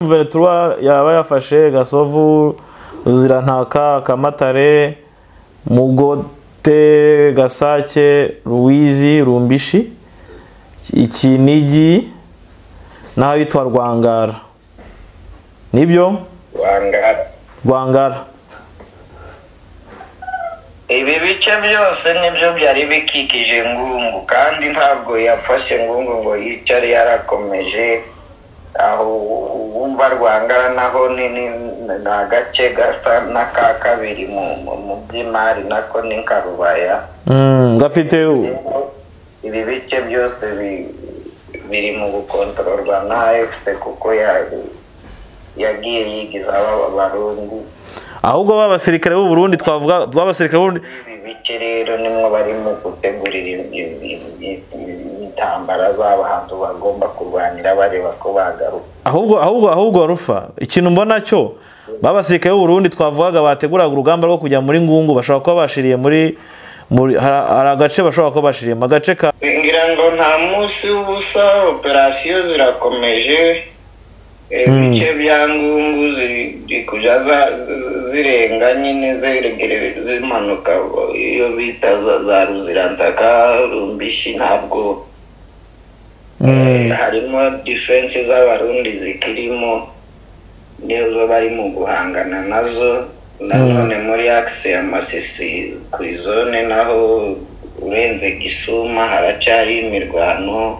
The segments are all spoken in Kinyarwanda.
M23 yaba yafashe Gasovu, Ruzirantaka, Kamatare, Mugote, Gasake, Ruwizi, Rumbishi, Ikinigi n'ahitwa Rwangara. Nibyo? Rwangara. Rwangara. Ibi bice byose nibyo byari bikikije Ngungu, kandi ntabwo yafashe Ngungu ngo yicare, yarakomeje. Aho wumva Rwangara naho ni agace gasa n'aka kabiri mu by'imari, nako ni Karubaya. Gafite ibi bice byose biri mu gukontororwa na AFC, kuko yagiye yigiza Abarundi. Ahubwo b'abasirikare b'u Burundi twavuga b'abasirikare b'u Burundi. Ibi bice rero nimwo barimo gutegurira intambara z'abantu bagomba kurwanira bareba ko bagaruka. Ahubwo Rufa, ikintu mbona cyo b'abasirikare b'u Burundi twavugaga bateguraga urugamba rwo kujya muri Ngungu bashobora kuba bashiriye muri hari agace bashobora kuba bashiriye mu gace ka ngira ngo nta munsi w'ubusa, operasiyo zirakomeje. Ibice bya Ngungu ziri kuja zirenga nyine zeregere zimanuka iyo bita za Ruzirantaka, Rumbishi, ntabwo harimo defense z'Abarundi zikirimo, nizo bari mu guhangana nazo. Nanone muri axe ya Masisi ku zone naho urenze Gisuma haracyari imirwano.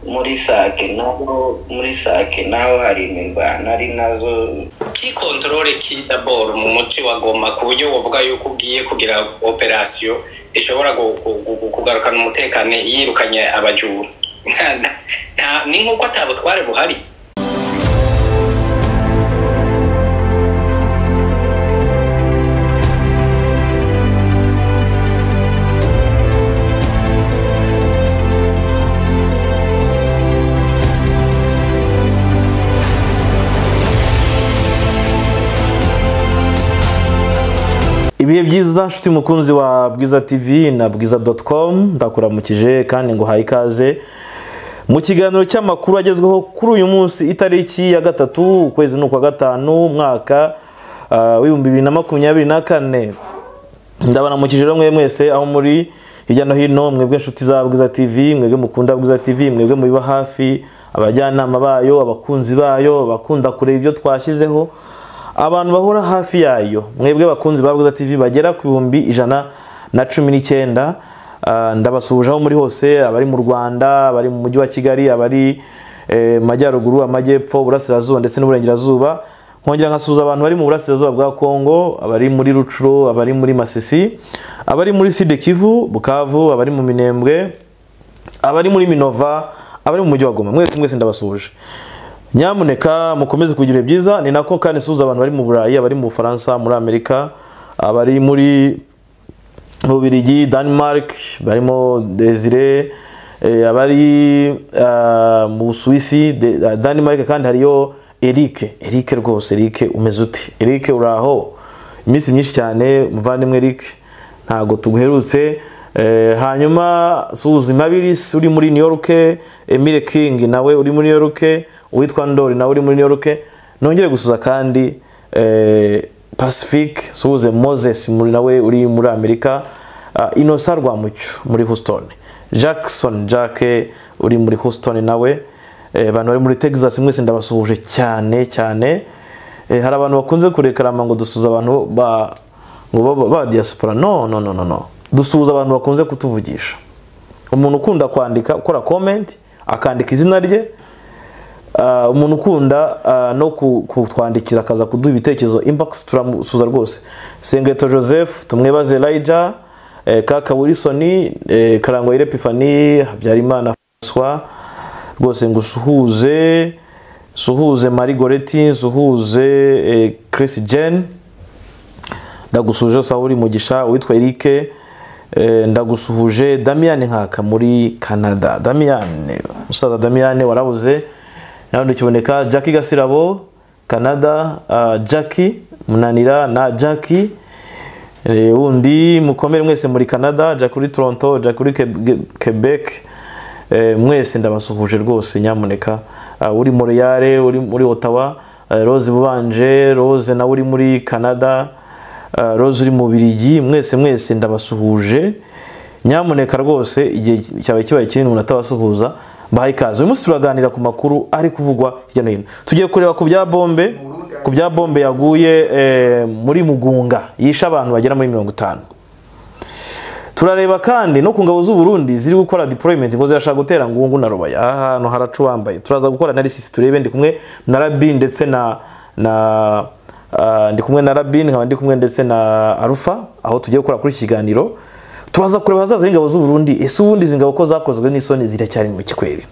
Muri Sake naho hari imirwano ari nazo. Ki controle ki d'abord mu muci wa Goma, ku buryo wovuga yuko ugiye kugira operation ishobora kugarukana umutekano yirukanye abajura? Ni nkuko atabutware buhari. Ibihe byiza nshuti mukunzi wa Bwiza TV na bwiza.com, ndakuramukije kandi ngo haye ikaze mu kiganiro cy'amakuru agezweho kuri uyu munsi itariki ya 3 ukwezi n'ukwa 5 umwaka w'2024. Ndabaramukije rero mwe mwese aho muri hirya no hino, mwebwe nshuti za Bwiza TV, mwebwe mukunda Bwiza TV, mwebwe mubiba hafi, abajyanama bayo, abakunzi bayo, bakunda kureba ibyo twashyizeho, abantu bahora hafi yayo, mwebwe bakunzi ba Bwiza TV bagera ku 119. Ndabasuhuje aho muri hose, abari mu Rwanda, abari mu mujyi wa Kigali, abari majyaruguru, amajyepfo, burasirazuba ndetse n'uburengerazuba. Nkongera nkasuhuza abantu bari mu burasirazuba bwa Kongo, abari muri Rucuro, abari muri Masisi, abari muri Sud Kivu, Bukavu, abari mu Minembwe, abari muri Minova, abari mu mujyi wa Goma. Mwese mwese ndabasuhuje. Nyamuneka mukomeze kugira byiza. Ni nako kandi suza abantu bari mu Burayi, abari mu Bufaransa, muri Amerika, abari muri Bubiligi, Denmark, barimo Desire, abari mu Busuwisi, Denmark kandi hariyo Eric. Eric rwose, Eric umeze ute? Eric uraho iminsi myinshi cyane muvandimwe Eric, ntago tuguherutse. Hanyuma suza Imabilis uri muri New York, Emile King nawe uri muri New York, uwitwa Ndori nawe uri muri New York. Nongere gusuza kandi Pacific, suze Moses muri nawe uri muri Amerika, Innocent Rwamucyo muri Houston, Jackson Jack uri muri Houston nawe, abantu bari muri Texas mwese ndabasuhuje cyane cyane. Hari abantu bakunze kurekarama ngo dusuza abantu ba ngo ba diaspora. No no no no no, dusuhuza abantu bakunze kutuvugisha. Umuntu ukunda kwandika, ukora comment akandika izina rye, umuntu ukunda no kutwandikira akaza kuduha ibitekerezo inbox, turamusuza rwose. Sengeto Joseph, Tumwebaze Elijah, Kaka Wilson, Karangwa Epifani, Habyarimana François, rwose ngusuhuze, suhuze Marie Goretti, suhuze Chris Jen, ndagusuhuje Sauli Mugisha, witwa Eric, ndagusuhuje Damian Nkaka muri Canada. Damian, musaza Damian warabuze nawe ndikiboneka. Jackie Gasirabo Canada, Jackie Munanira na Jackie wundi mukomere mwese muri Canada, Jackie uri Toronto, Jackie uri Quebec, mwese ndabasuhuje rwose nyamuneka. uri Montreal, uri muri Ottawa, Rose Bubanje, Rose nawe uri muri Canada, Rose uri mu Birigi, mwese mwese ndabasuhuje. Nyamuneka rwose igihe cyawe kibaye kinini umuntu atabasuhuza, bahaye ikaze. Uyu munsi turaganira ku makuru ari kuvugwa hirya no hino. Tugiye kureba ku bya bombe yaguye muri Mugunga yishe abantu bagera muri 50. Turareba kandi no ku ngabo z'u Burundi ziri gukora deployment ngo zirashaka gutera Ngungu na Rubaya. Ahantu haracu wambaye. Turaza gukora analysis turebe, ndi kumwe na Rabin ndetse na ndi kumwe na Rabin, nkaba ndi kumwe ndetse na Arufa, aho tugiye gukora kuri iki kiganiro. Turaza kureba hazaza ingabo z'u Burundi, ese ubundi zingabo ko zakozwe n'isoni ziracyari mu kikwere.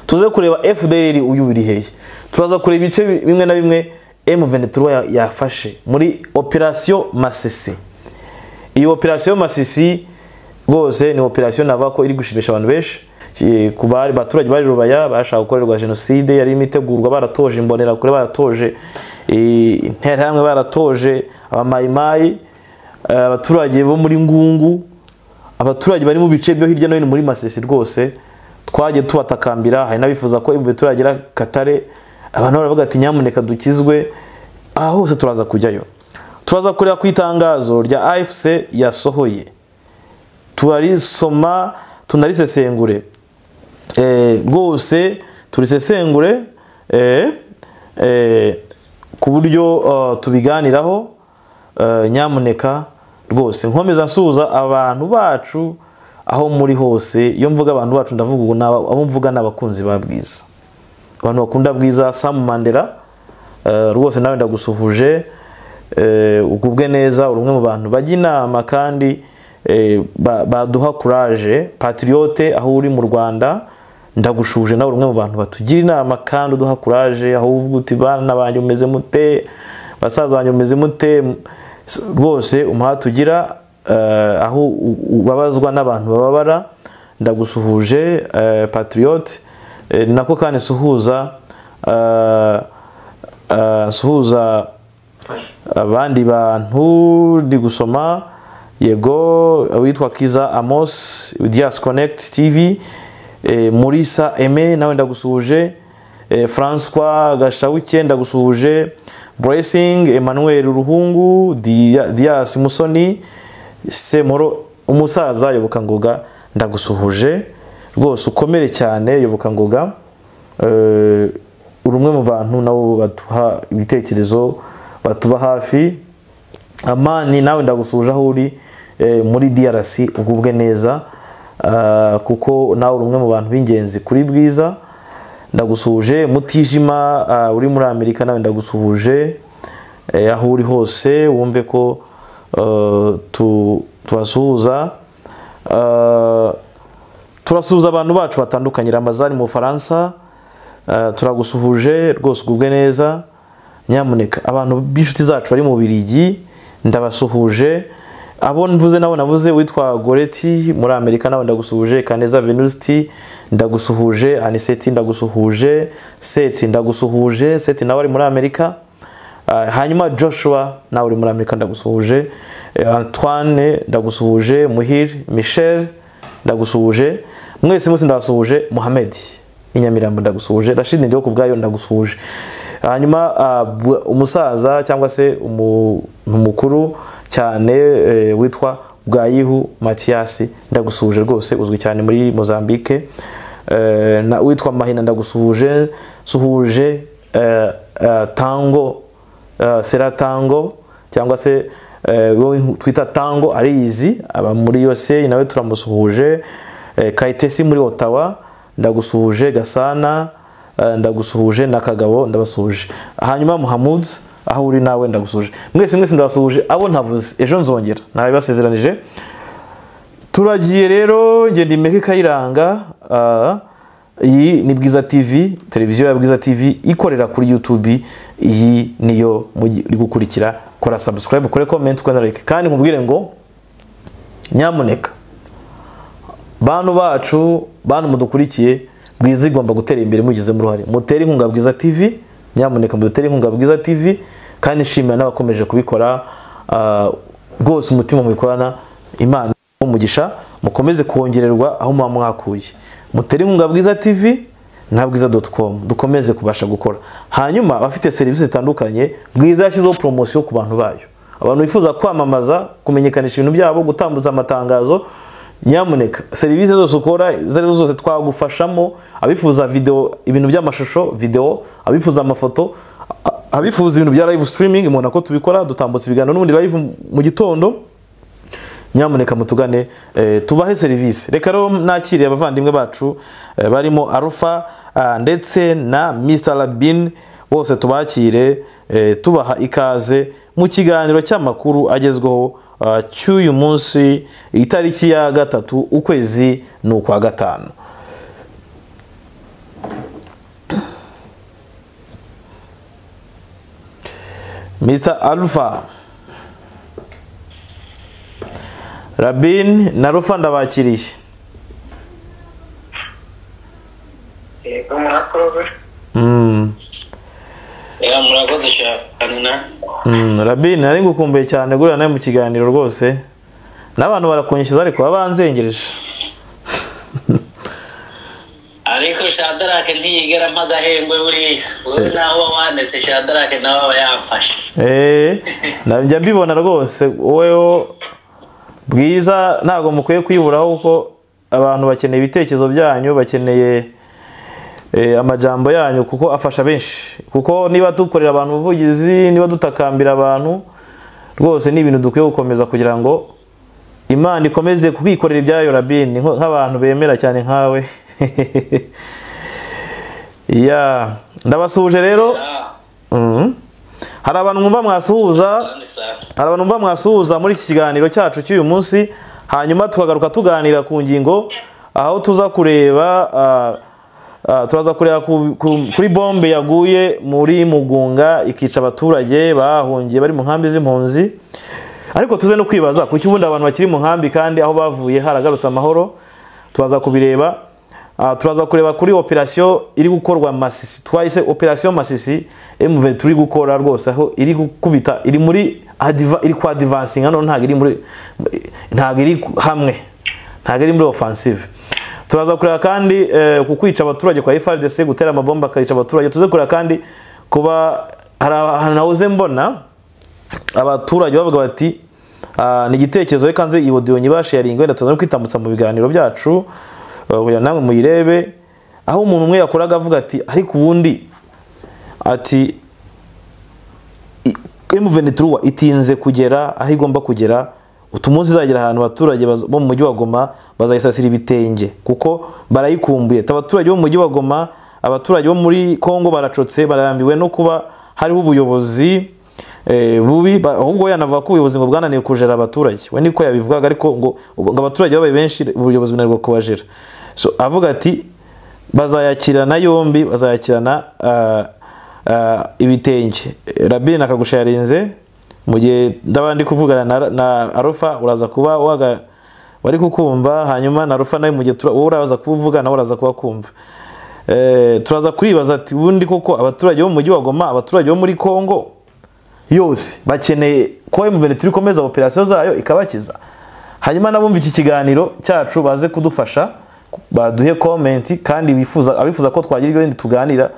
Tuze kureba FDLR uyu biri hehe. Turaza kureba ibice bimwe na bimwe M23 yafashe muri Operation Masisi. Iyi Operation Masisi rwose ni operation nava ko iri gushimisha abantu benshi. Ku bari baturage bari Rubaya bashaka gukorerwa genocide yari imitegurwa, baratoje imbonera kure, baratoje interahamwe, baratoje abamayimayi, abaturage bo muri Ngungu, abaturage bari mu bice byo hirya no hino muri Masisi. Rwose twagiye tubatakambira, hari nabifuza ko M23 yagera Katare, abantu baravuga ati nyamuneka dukizwe. Aho hose turaza kujyayo. Turaza kureba ku itangazo rya AFC yasohoye, turarisoma tunarisesengure, rwose turisesengure ku buryo tubiganiraho. Nyamuneka rwose nkomeza nsuhuza abantu bacu aho muri hose. Iyo mvuga abantu bacu ndavuga ubu abo mvuga n'abakunzi ba Bwiza, abantu bakunda Bwiza. Sam Mandela, rwose nawe ndagusuhuje, ugubwe neza, uri umwe mu bantu bajya inama kandi baduha courage. Patriote aho uri mu Rwanda ndagushuje, nawe uri umwe mu bantu batugira inama kandi uduha courage, aho uvuga uti bana banjye mumeze mute, basaza banjye mumeze mute. Rwose umuhatugira aho ubabazwa n'abantu bababara, ndagusuhuje Patriote. Nako kandi suhuza suhuza abandi bantu ndi gusoma. Yego, witwa Kiza Amos, Dias Connect TV, Murisa Aime nawe ndagusuhuje, François Gashawuke ndagusuhuje, Blessing Emmanuel Ruhungu, Dias Musoni, Semoro umusaza Yoboka Ngoga ndagusuhuje rwose, ukomere cyane Yoboka Ngoga. Uri umwe mu bantu nabo baduha ibitekerezo, batuba hafi. Amani nawe ndagusuhuje aho uri muri DRC, ugubwe neza, kuko nawe uri umwe mu bantu b'ingenzi kuri Bwiza, ndagusuhuje. Mutijima uri muri Amerika nawe ndagusuhuje, aho uri hose wumve ko tubasuhuza. Turasuhuza abantu bacu batandukanye. Ramazani mu Faransa, turagusuhuje rwose, ugubwe neza. Nyamuneka abantu b'inshuti zacu bari mu Birigi ndabasuhuje. Abo mvuze nabo navuze, witwa Goreti muri Amerika nawe ndagusuhuje, Kaneza Venusti ndagusuhuje, Aniseti ndagusuhuje, Seti ndagusuhuje, Seti nawe ari muri Amerika. Hanyuma Joshua nawe uri muri Amerika ndagusuhuje, Antoine ndagusuhuje, Muhir Michel ndagusuhuje, mwese mwese ndabasuhuje. Mohamed Inyamirambo ndagusuhuje, Rashid ndiyo kubwayo ndagusuhuje. Hanyuma umusaza cyangwa se umuntu mukuru cyane witwa Bwayihu Mathias ndagusuhuje rwose, uzwi cyane muri Mozambique. Na witwa Mahina ndagusuhuje, suhuje Tango, Sera Tango cyangwa se twita Tango arizi aba muri USA nawe turamusuhuje. Kayitesi muri Ottawa ndagusuhuje, Gasana ndagusuhuje, na Kagabo ndabasuhuje. Hanyuma Muhammad aho uri nawe ndagusuhuje. Mwese mwese ndabasuhuje, abo ntavuze ejo nzongera nabibasezeranije. Turagiye rero ngende imeke Kayiranga. Iyi ni Bwiza TV, televiziyo ya Bwiza TV ikorera kuri YouTube. Iyi niyo muri gukurikira. Kora subscribe, kore comment, kora like, kandi nkubwire ngo nyamuneka bantu bacu, bantu mudukurikiye, Bwiza igomba gutera imbere mugizemo uruhare. Mutere inkunga Bwiza TV, nyamuneka mudutere inkunga Bwiza TV, kandi nshimira n'abakomeje kubikora rwose umutima mubikorana Imana umugisha, mukomeze kongererwa aho muba mwakuye. Mutere inkunga Bwiza TV, na bwiza.com dukomeze kubasha gukora. Hanyuma abafite serivisi zitandukanye, Bwiza yashyizeho promosiyo ku bantu bayo, abantu bifuza kwamamaza, kumenyekanisha ibintu byabo, gutambutsa amatangazo, nyamuneka serivisi zose ukora izo arizo zose twagufashamo. Abifuza video, ibintu by'amashusho video, abifuza amafoto, abifuza ibintu bya live streaming, mubona ko tubikora, dutambutsa ibiganiro n'ubundi live mu gitondo. Nyamuneka mutugane, tubahe serivisi. Reka rero nakiriye abavandimwe bacu, barimo Alpha, ndetse na Mr Rabin, bose tubakire, tubaha ikaze mu kiganiro cy'amakuru agezweho cy'uyu munsi, itariki ya 3 ukwezi ni ukwa 5. Mr Alpha, Rabin na Rufa ndabakiriye. Yego murakoze. Ya murakoze cyane. Rabin nari ngukumbuye cyane gurira nawe mu kiganiro rwose. N'abantu barakunyishyuza ariko babanzengereje. Ariko Shadarake ntiyigera mpagahengwe buriya. Wowe naho wanditse Shadarake nawe aba yamfashe. Njya mbibona rwose wowe Bwiza ntago mukwiye kwiburaho kuko abantu bakeneye ibitekerezo byanyu, bakeneye amajambo yanyu kuko afasha benshi. Kuko niba dukorera abantu ubuvugizi, niba dutakambira abantu, rwose ni ibintu dukwiye gukomeza kugira ngo Imana ikomeze kwikorera ibyayo. Rabin nk'abantu bemera cyane nkawe. Ya ndabasuhuje rero. Hari abantu mwumva mwasuhuza, hari abantu mwumva mwasuhuza muri iki kiganiro cyacu cy'uyu munsi, hanyuma tukagaruka tuganira ku ngingo aho tuza kureba, turaza kureba kuri bombe yaguye muri Mugunga ikica abaturage bahungiye bari mu nkambi z'impunzi. Ariko tuze no kwibaza kuki ubundi abantu bakiri mu nkambi kandi aho bavuye haragarutse amahoro. Turaza kubireba. Turaza kureba kuri operation iri gukorwa Masisi, twahise operation Masisi MV turi gukora rwose, aho iri gukubita, iri muri iri kwa advancing hano, ntago iri muri, ntago iri hamwe, ntago iri muri offensive. Turaza kureba kandi ku kwica abaturage kwa FARDC, gutera amabomba akayica abaturage. Tuze kureba kandi kuba hari ahantu nahoze mbona abaturage bavuga bati ni igitekerezo, reka nze iyi audio nyibasharinga, wenda tuza no kwitambutsa mu biganiro byacu kugira namwe muyirebe, aho umuntu umwe yakoraga avuga ati ariko ubundi ati M23 itinze kugera aho igomba kugera, utumunsi izagera ahantu abaturage bo mu mujyi wa Goma bazayisasira ibitenge kuko barayikumbuye. Abaturage bo mu mujyi wa Goma, abaturage bo muri Kongo baracotse, barambiwe no kuba hariho ubuyobozi bubi, ahubwo yanavuga ko ubuyobozi ngo bwananiye kujera abaturage. We niko yabivugaga, ariko ngo abaturage babaye benshi ubuyobozi bunanirwa kubajera. So avuga ati bazayakirana yombi, bazayakirana ibitenge. Rabin akagusharinze mu gihe ndabandi kuvugana na Alpha, uraza kuba waga wari kukumva, hanyuma na Alpha nawe mu gihe uraza kuvuga nawe uraza kuba kumva. Turaza kuribaza ati ubundi koko abaturage bo mu mujyi wa Goma, abaturage bo muri Kongo yose bakeneye ko M23 ikomeza operation zayo ikabakiza. Hanyuma nabumva iki kiganiro cyacu baze kudufasha, baduhe comment, kandi bifuza abifuza ko twagira ibyo bindi tuganira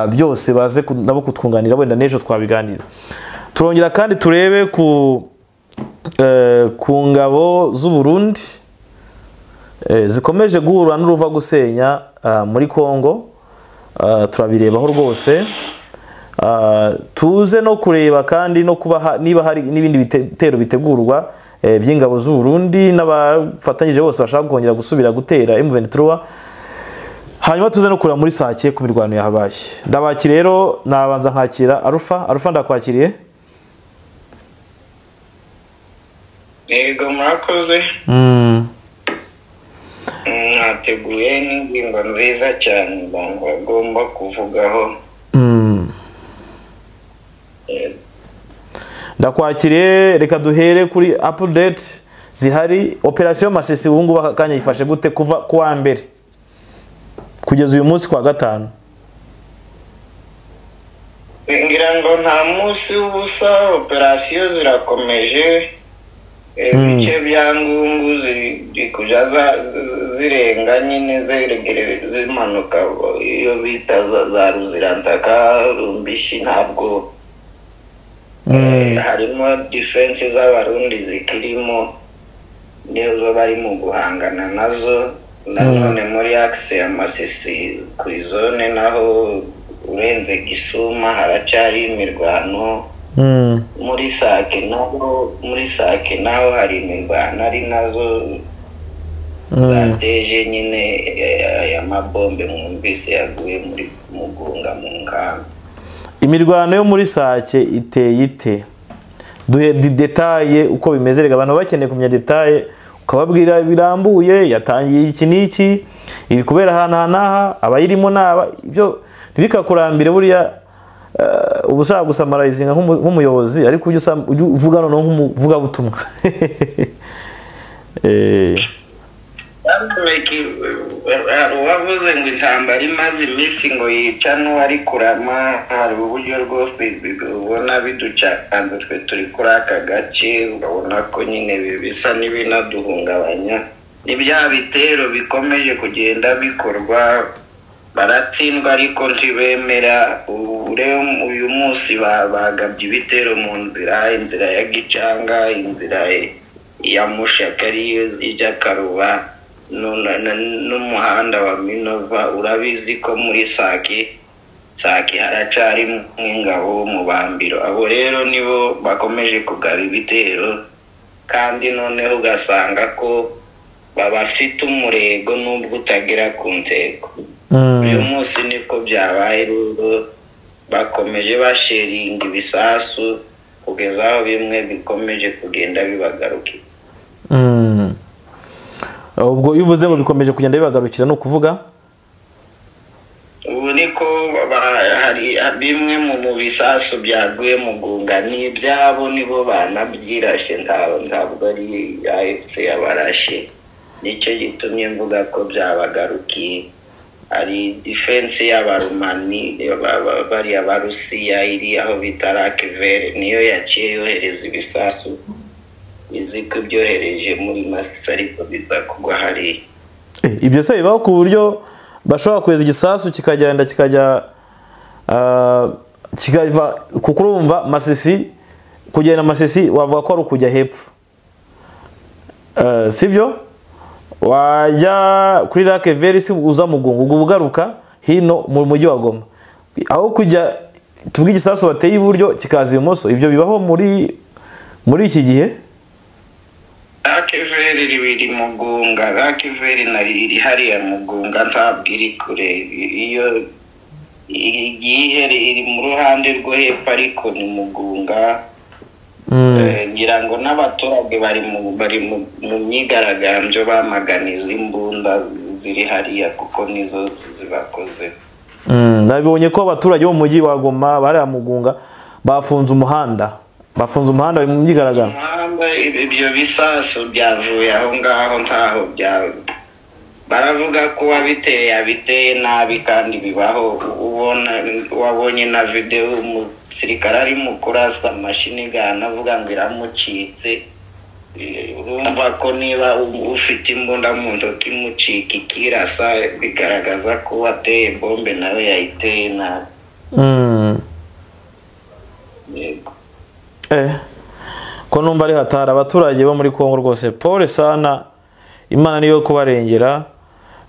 byose baze nabo kutwunganira, wenda n'ejo twabiganira. Turongera kandi turebe ku ngabo z'u Burundi zikomeje guhura n'uruva gusenya muri Kongo, turabirebaho rwose. Tuze no kureba kandi no kuba niba hari n'ibindi bitero bitegurwa by'ingabo z'u Burundi n'abafatanyije bose bashaka kongera gusubira gutera M23. Hanyuma tuze no kureba muri Sake ku mirwano yahabaye. Ndabaki rero nabanza nkakira Alpha. Alpha ndakwakiriye. Yego murakoze. Mwateguye n'ingingo nziza cyane bagomba kuvugaho. Ndakwakiriye, reka duhere kuri update zihari. Operation Masisi ubu ngubu akanya yifashe gute kuva kuwa mbere kugeza uyu munsi kwa 5? Ngira ngo nta munsi w'ubusa, operation zirakomeje. Ibice bya Ngungu kuja zirenga nyine zeregere zimanuka iyo bita za Ruzirantaka, Rumbishi, ntabwo harimo defense z'Abarundi zikirimo, nizo bari mu guhangana nazo. Nanone muri axe ya Masisi kuri zone naho urenze Gisuma haracyari imirwano. Muri Sake naho hari imirwano ari nazo zateje nyine aya mabombe mwumvise yaguye muri Mugunga mu nkambi. Imirwano yo muri Sake iteye ite? Duhe detaye uko bimeze, rega abantu bakeneye kumenya detaye, ukababwira birambuye, yatangiye iki n'iki, iri kubera ahantu n'aha, abayirimo n'aba, ibyo ntibikakurambire. Buriya uba ushaka gusamarayizinga nk'umuyobozi, ariko ujye uvuga noneho nk'umuvugabutumwa. Uwavuze ngo intambara imaze iminsi ngo yica n'uwari kurama, hari uburyo rwose ubona biducakanze twe turi kuri aka gace, urabona ko nyine bisa n'ibinaduhungabanya. Ni bya bitero bikomeje kugenda bikorwa, baratsindwa ariko ntibemera. Uyu munsi bagabye ibitero mu nzira, inzira ya Gicanga, inzira ya Mushaka ariyo ijya Karuba, n'umuhanda wa Minova. Urabizi ko muri Sake haracarimo ingabo mu Bambiro. Abo rero nibo bakomeje kugaba ibitero, kandi noneho ugasanga ko babafite umurego nubwo utagera ku ntego. Uyu munsi niko byabaye rero, bakomeje basheringa ibisasu kugeza aho bimwe bikomeje kugenda bibagarukira. Ubwo iyo uvuze ngo bikomeje kugenda bibagarukira ni ukuvuga ubu niko hari bimwe mu bisasu byaguye Mugunga, ni ibyabo nibo banabyirashe, ntabwo ari AFC yabarashe. Nicyo gitumye mvuga ko byabagarukiye. Hari defense y'Abarumani bari Abarusiya iri aho bita Rakivere, niyo yaciye yohereza ibisasu, izi ko ibyohereje muri Masisi ariko biza kugwa hariya. Ibyo se bibaho ku buryo bashobora kohereza igisasu kikagenda kikajya kikava, kuko urumva Masisi, kugenda Masisi wavuga ko ari ukujya hepfo, sibyo? Wajya kuri Rakivere si uza Mugunga, ubwo ugaruka hino mu mujyi wa Goma, aho kujya tuvuge igisasu bateye iburyo kikaza ibumoso. Ibyo bibaho muri iki gihe. Rakivere iri Mugunga, Rakivere nari iri hariya Mugunga, ntabwo iri kure, iyo igihe iri mu ruhande rwo hepfo ariko ni Mugunga. Ngira ngo n'abaturage bari mu myigaragambyo bamaganiza imbunda ziri hariya kuko nizo zibakoze. Nabibonye ko abaturage bo mu mujyi wa Goma bari Mugunga bafunze umuhanda, bari mu myigaragambyo. Ibyo bisasu byavuye aho ngaho, ntaho bya baravuga ko wabiteye yabiteye nabi, kandi bibaho. Ubona wabonye na video umusirikare ari mu kurasa mashini gana avuga ngo iramucitse. Urumva ko niba ufite imbunda mu ntoki imucika ikirasa, bigaragaza ko wateye bombe nawe yayiteye nabi. Yego. Ko numva ari hatara abaturage bo muri Kongo rwose, pole sana, Imana niyo kubarengera.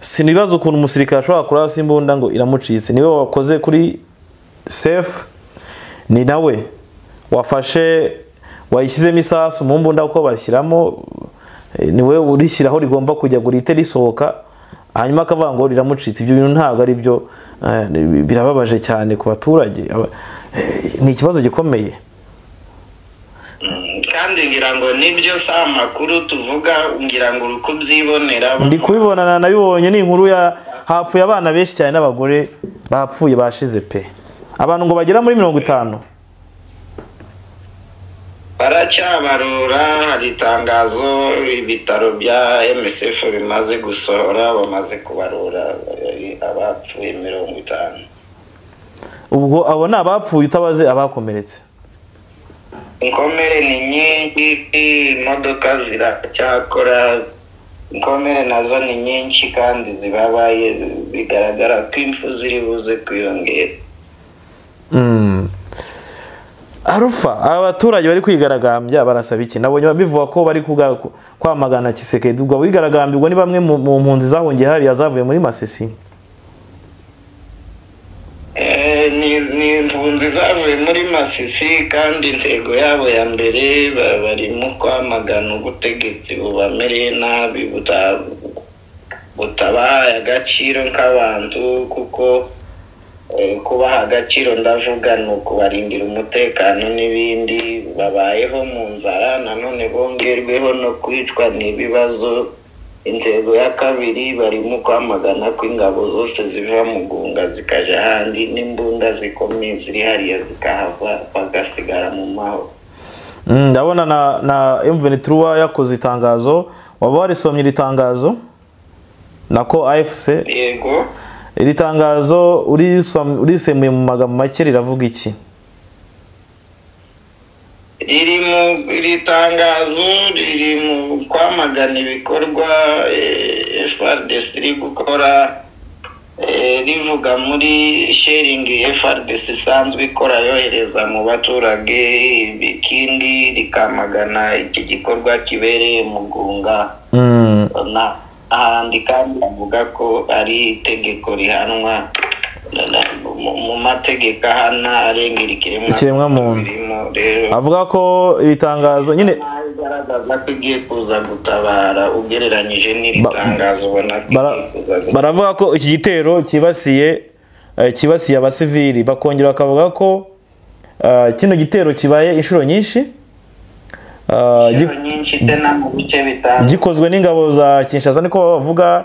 Sinibaza ukuntu umusirikare ashobora kurasa imbunda ngo iramucitse. Niwe wakoze kuri safe, ni nawe wafashe wayishyizemo isasu mu mbunda uko bashyiramo, niwe urishyiraho rigomba kujya gurite risohoka, hanyuma akavuga ngo riramucitse. Ibyo bintu ntabwo ari byo, birababaje cyane ku baturage, ni ikibazo gikomeye. Kandi ngira ngo nibyo si amakuru tuvuga, ngira ngo uri kubyibonera. Ndi kubibona, nabibonye, ni inkuru ya hapfuye abana benshi cyane n'abagore bapfuye bashize pe. Abantu ngo bagera muri 50 baracyabarura. Hari itangazo ibitaro bya MSF bimaze gusohora, bamaze kubarura abapfuye 50. Ubwo abo ni abapfuye utabaze abakomeretse. Inkomere ni nyinshi, imodoka ziracyakora, Inkomere nazo ni nyinshi kandi zibabaye, bigaragara ko impfu ziri buze kwiyongera. Arufa, abaturage bari kwigaragambya barasaba iki? Nabonye bivuga ko bari kwamagana Tshisekedi. Ubwo bigaragambirwa ni bamwe mu mpunzi zahungiye hariya zavuye muri Masisi. Ni impunzi zavuye muri Masisi, kandi intego yabo ya mbere barimo kwamagana ubutegetsi bubamereye nabi, butabahaye agaciro nk'abantu, kuko kubaha agaciro ndavuga ni ukubarindira umutekano n'ibindi. Babayeho mu nzara, nanone bongerweho no kwicwa n'ibibazo. Intego ya kabiri barimo kwamagana ko ingabo zose ziva mu Gunga zikaja ahandi, n'imbunda zikomeye ziri hariya zikahava, bagasigara mu mahoro. Ndabona na M23 yakoze itangazo. Waba warisomye iri tangazo? Nako AFC. Yego. Iri tangazo urisemuye mu magambo make riravuga iki? Iri tangazo riri mu kwamagana ibikorwa FARDC iri gukora, rivuga muri sharing FARDC isanzwe ikora yohereza mu baturage, ikindi rikamagana iki gikorwa kibereye mu Gunga n'ahandi, kandi avuga ko ari itegeko rihanwa mu mategeko ahana arengera ikiremwamuntu. Avuga ko iri tangazo nyine igaragaza ko igiye kuza gutabara ugereranyije n'iri tangazo ubona. Baravuga ko iki gitero cyibasiye abasivili, bakongera bakavuga ko kino gitero kibaye inshuro nyinshi gikozwe n'ingabo za Kinshasa, niko bavuga.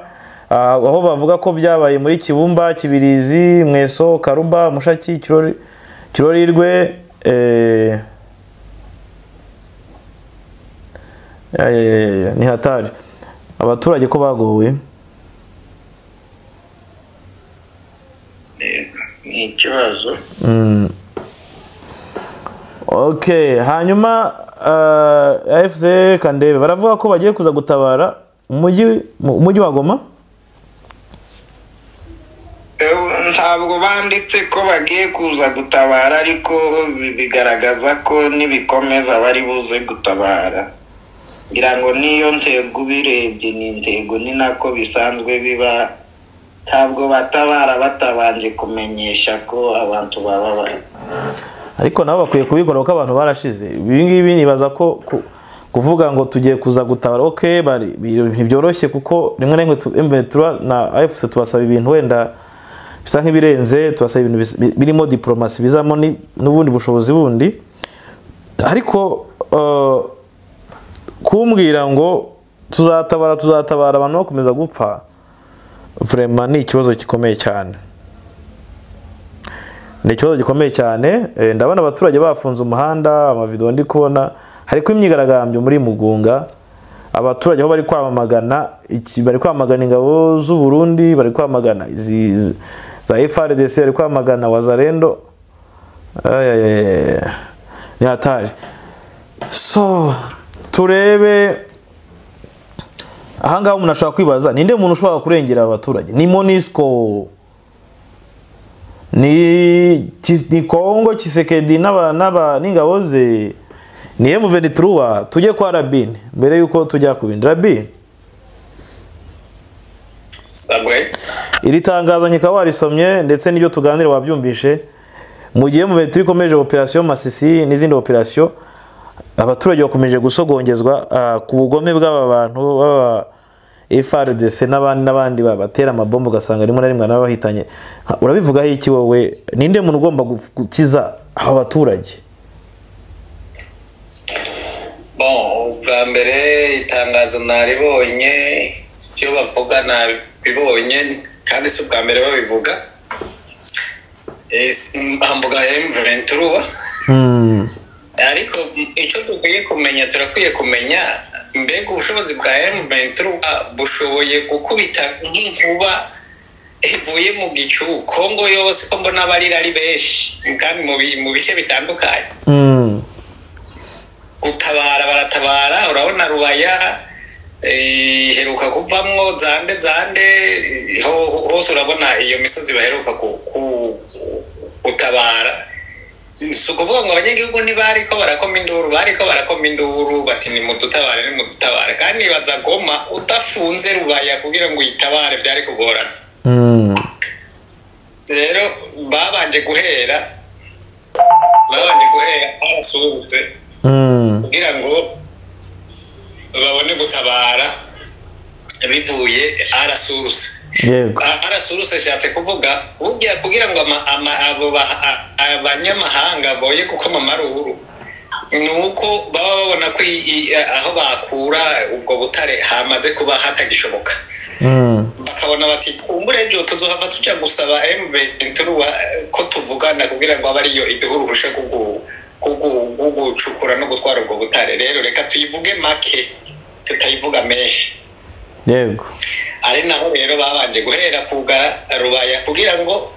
Aho bavuga ko byabaye muri Kibumba, Kibirizi, Mweso, Karuba, Mushaki, Kirorirwe, ni hatari. Abaturage ko bagowe ni ikibazo. Okay, hanyuma AFC Kandebe baravuga ko bagiye kuza gutabara umujyi wa Goma. Ntabwo banditse ko bagiye kuza gutabara, ariko bigaragaza ko nibikomeza bari buze gutabara. Ngira ngo niyo ntego ubirebye ni intego, ni nako bisanzwe biba, ntabwo batabara batabanje kumenyesha ko abantu bababaye. Ariko nabo bakwiye kubikora kuko abantu barashize. Ibi ngibi nibaza ko kuvuga ngo tugiye kuza gutabara, okay, bari ntibyoroshye kuko rimwe na rimwe M23 na AFC tubasaba ibintu wenda bisa nk'ibirenze, tubasaba ibintu birimo diplomasi bizamo n'ubundi bushobozi bundi. Ariko kumbwira ngo tuzatabara abantu bakomeza gupfa, vraiment ni ikibazo gikomeye cyane. Ni ikibazo gikomeye cyane. Ndabona abaturage bafunze umuhanda, amavideo ndi kubona hariko imyigaragambyo muri Mugunga, abaturage aho bari kwamagana iki, bari kwamagana ingabo z'u Burundi, bari kwamagana za FARDC, bari kwamagana Wazalendo. Ni hatari. So turebe ahangaha umuntu ashobora kwibaza ninde muntu ushobora kurengera abaturage? Ni MONUSCO, ni Kongo Tshisekedi n'ingabo ze, ni M23. Tujye kwa Rabin mbere yuko tujya kubindi. Rabin, sabwe iri tangazo nyika warisomye ndetse n'ibyo tuganira wabyumvishe. Mu gihe M23 ikomeje operation Masisi n'izindi operation, abaturage bakomeje gusogongezwa ku bugome bw'aba bantu baba FARDC n'abandi babatera amabombo, ugasanga rimwe na rimwe n'abahitanye. Urabivugaho iki wowe? Ninde muntu ugomba gukiza aba baturage? Bon, ubwa mbere itangazo naribonye, icyo bavuga nabibonye, kandi si ubwa mbere babivuga. Mvuga M23. Ariko icyo dukwiye kumenya, turakwiye kumenya mbega ubushobozi bwa M23 bushoboye gukubita nk'inkuba ivuye mu gicu Kongo yose, ko mbona abarira ari benshi kandi mu bice bitandukanye. Gutabara baratabara, urabona Rubaya Iheruka kuvamwo zande hose urabona iyo misozi baheruka gutabara. Si ukuvuga ngo abanyagihugu ntibariko barakoma induru, bariko barakoma induru bati nimudutabare nimudutabare, kandi nibaza Goma udafunze Rubaya kugira ngo uyitabare byari kugorana. Rero babanje guhera arasuhutse kugira ngo babone gutabara bivuye arasuruse. Yego. Arasuruse ashatse kuvuga burya kugira ngo abo abanyamahanga boye gukoma amaruru ni uko baba babona ko aho bakura ubwo butare hamaze kuba hatagishoboka. Bakabona bati kumbure ejo tuzohava tuja gusaba M23 ko tuvugana kugira ngo abe ariyo iduha uruhusha gucukura no gutwara ubwo butare, rero reka tuyivuge make tutayivuga menshi. Yego. Ari naho rero babanje guhera kugara Rubaya kugira ngo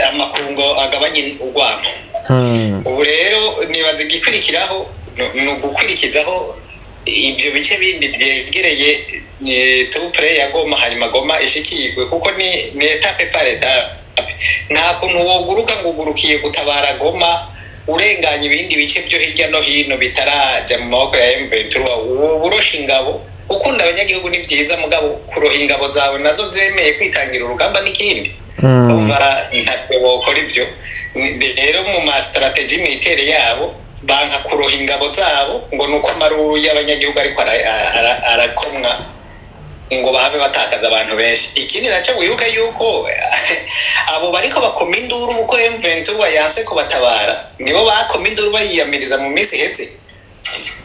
amakungo agabanye urwamo. Ubu rero nibaza igikurikiraho ni ugukwirikizaho ibyo bice bindi byegereye tupure ya Goma, hanyuma Goma ishikirwe, kuko ni etape par etape. Nta kuntu woguruka ngo ugurukiye gutabara Goma urenganya ibindi bice byo hirya no hino bitaraja mu maboko ya M23. Uburosha ingabo, ukunda abanyagihugu ni byiza, mugabo kuroha ingabo zawe nazo zemeye kwitangira urugamba n'ikindi. Ntabwo bokora ibyo. Rero mu ma strategy militaire yabo banka kuroha ingabo zabo ngo nuko amaruru y'abanyagihugu ariko arakomwa ngo bahave batakaza abantu benshi. Ikindi nacyo wibuke yuko abo bariko bakoma induru uko M23 yanse kubatabara nibo bakoma induru bayiyamiriza mu minsi iheze,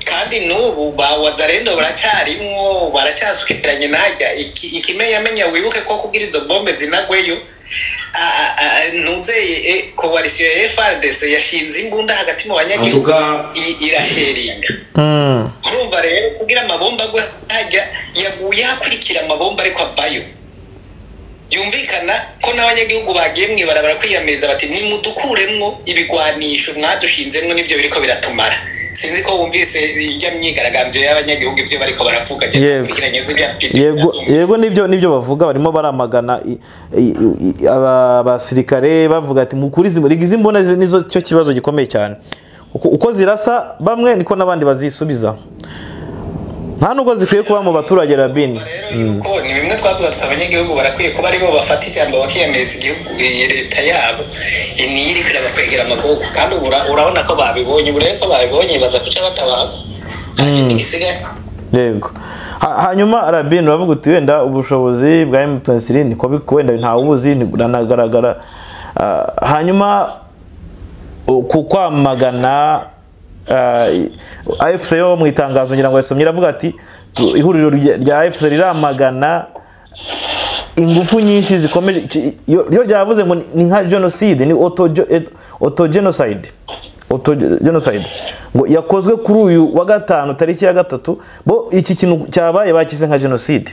kandi n'ubu ba Wazalendo baracyarimwo baracyasukiranye najya ikimenyamenya. Wibuke ko kugira izo bombe zinagweyo ntuzeye coalition ya FARDC yashinze imbunda hagati mu banyagihugu irasheringa. Urumva rero kugira amabomba agwe hajya yaguye hakurikira amabomba ariko avayo, yumvikana ko n'abanyagihugu bagiye mwibarabara kwiyamiriza bati nimudukuremwo ibigwanisho mwadushinzemwo nivyo biriko biratumara. Sinzi ko wumvise ijya myigaragambyo y'abanyagihugu ivyo bariko baravuga. Yego, nibyo bavuga, barimo baramagana abasirikare bavuga ati mukuri izi mbona nizo cyo kibazo gikomeye cyane, uko zirasa bamwe niko n'abandi bazisubiza, nta nubwo zikwiye kuba mu baturage. Rabini yuko ni bimwe twavuga tuti abanyagihugu barakwiye kuba aribo bafata ijambo bakiyamiriza igihugu leta yabo niyo iriko irabakwegera amaboko, kandi urabona ko babibonye. Ubu rero ko babibonye baza kuca batabara nta kindi gisigaye. Yego. Hanyuma Rabini uravuga uti wenda ubushobozi bwa M23 niko wenda nta ubuzi buranagaragara. Hanyuma ku kwamagana AFC yo mu itangazo ngira ngo yasomye iravuga ati ihuriro rya AFC riramagana ingufu nyinshi zikomeje, yo ryavuze ngo ni nka genocide, ni auto genocide ngo yakozwe kuri uyu wa gatanu tariki ya 3. Bo iki kintu cyabaye bakize nka genocide.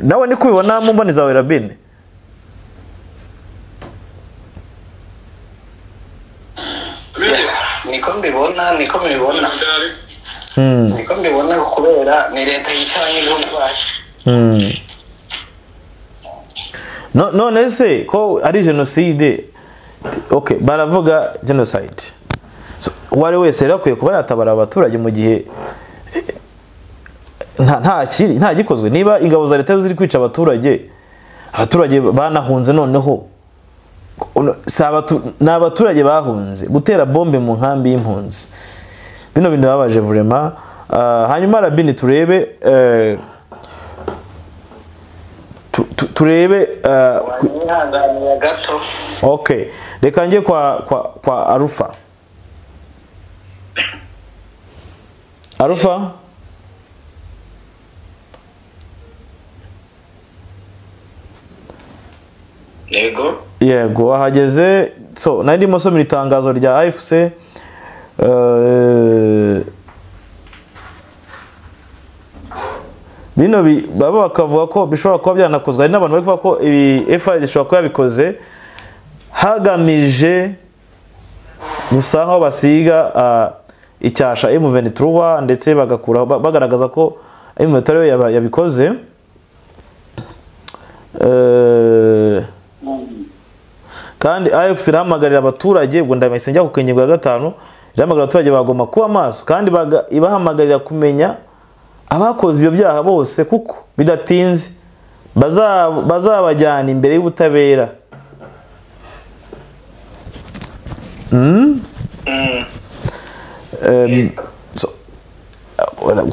Nawe ni kubibona mu mboni zawe Rabine? Niko mbibona niko mbibona kubera ni leta yica abanyagihugu bacu. None se ko ari genocide, okay, baravuga genocide, so uwari wese rero akwiye kuba yatabara abaturage mu gihe nta gikozwe. Niba ingabo za leta ziri kwica abaturage, abaturage banahunze, noneho ni abaturage bahunze gutera bombe mu nkambi y'impunzi, bino bintu babaje vraiment. Hanyuma Rabini turebe turebe okay, reka nje kwa Arufa. Arufa, yego yego ahageze. So nari ndimo soma itangazo rya AFC bino baba bakavuga ko bishobora kuba byanakozwe. Hari n'abantu bari kuvuga ko ibi FID ishobora kuba yabikoze hagamije gusa aho basiga icyasha M23 ndetse bagakura bagaragaza ko M23 yabikoze. Kandi AFC irahamagarira abaturage, ubwo ndamese njya ku ngingo ya 5, irahamagarira abaturage bagomba kuba maso kandi ibahamagarira kumenya abakoze ibyo byaha bose, kuko bidatinze bazabajyana imbere y'ubutabera.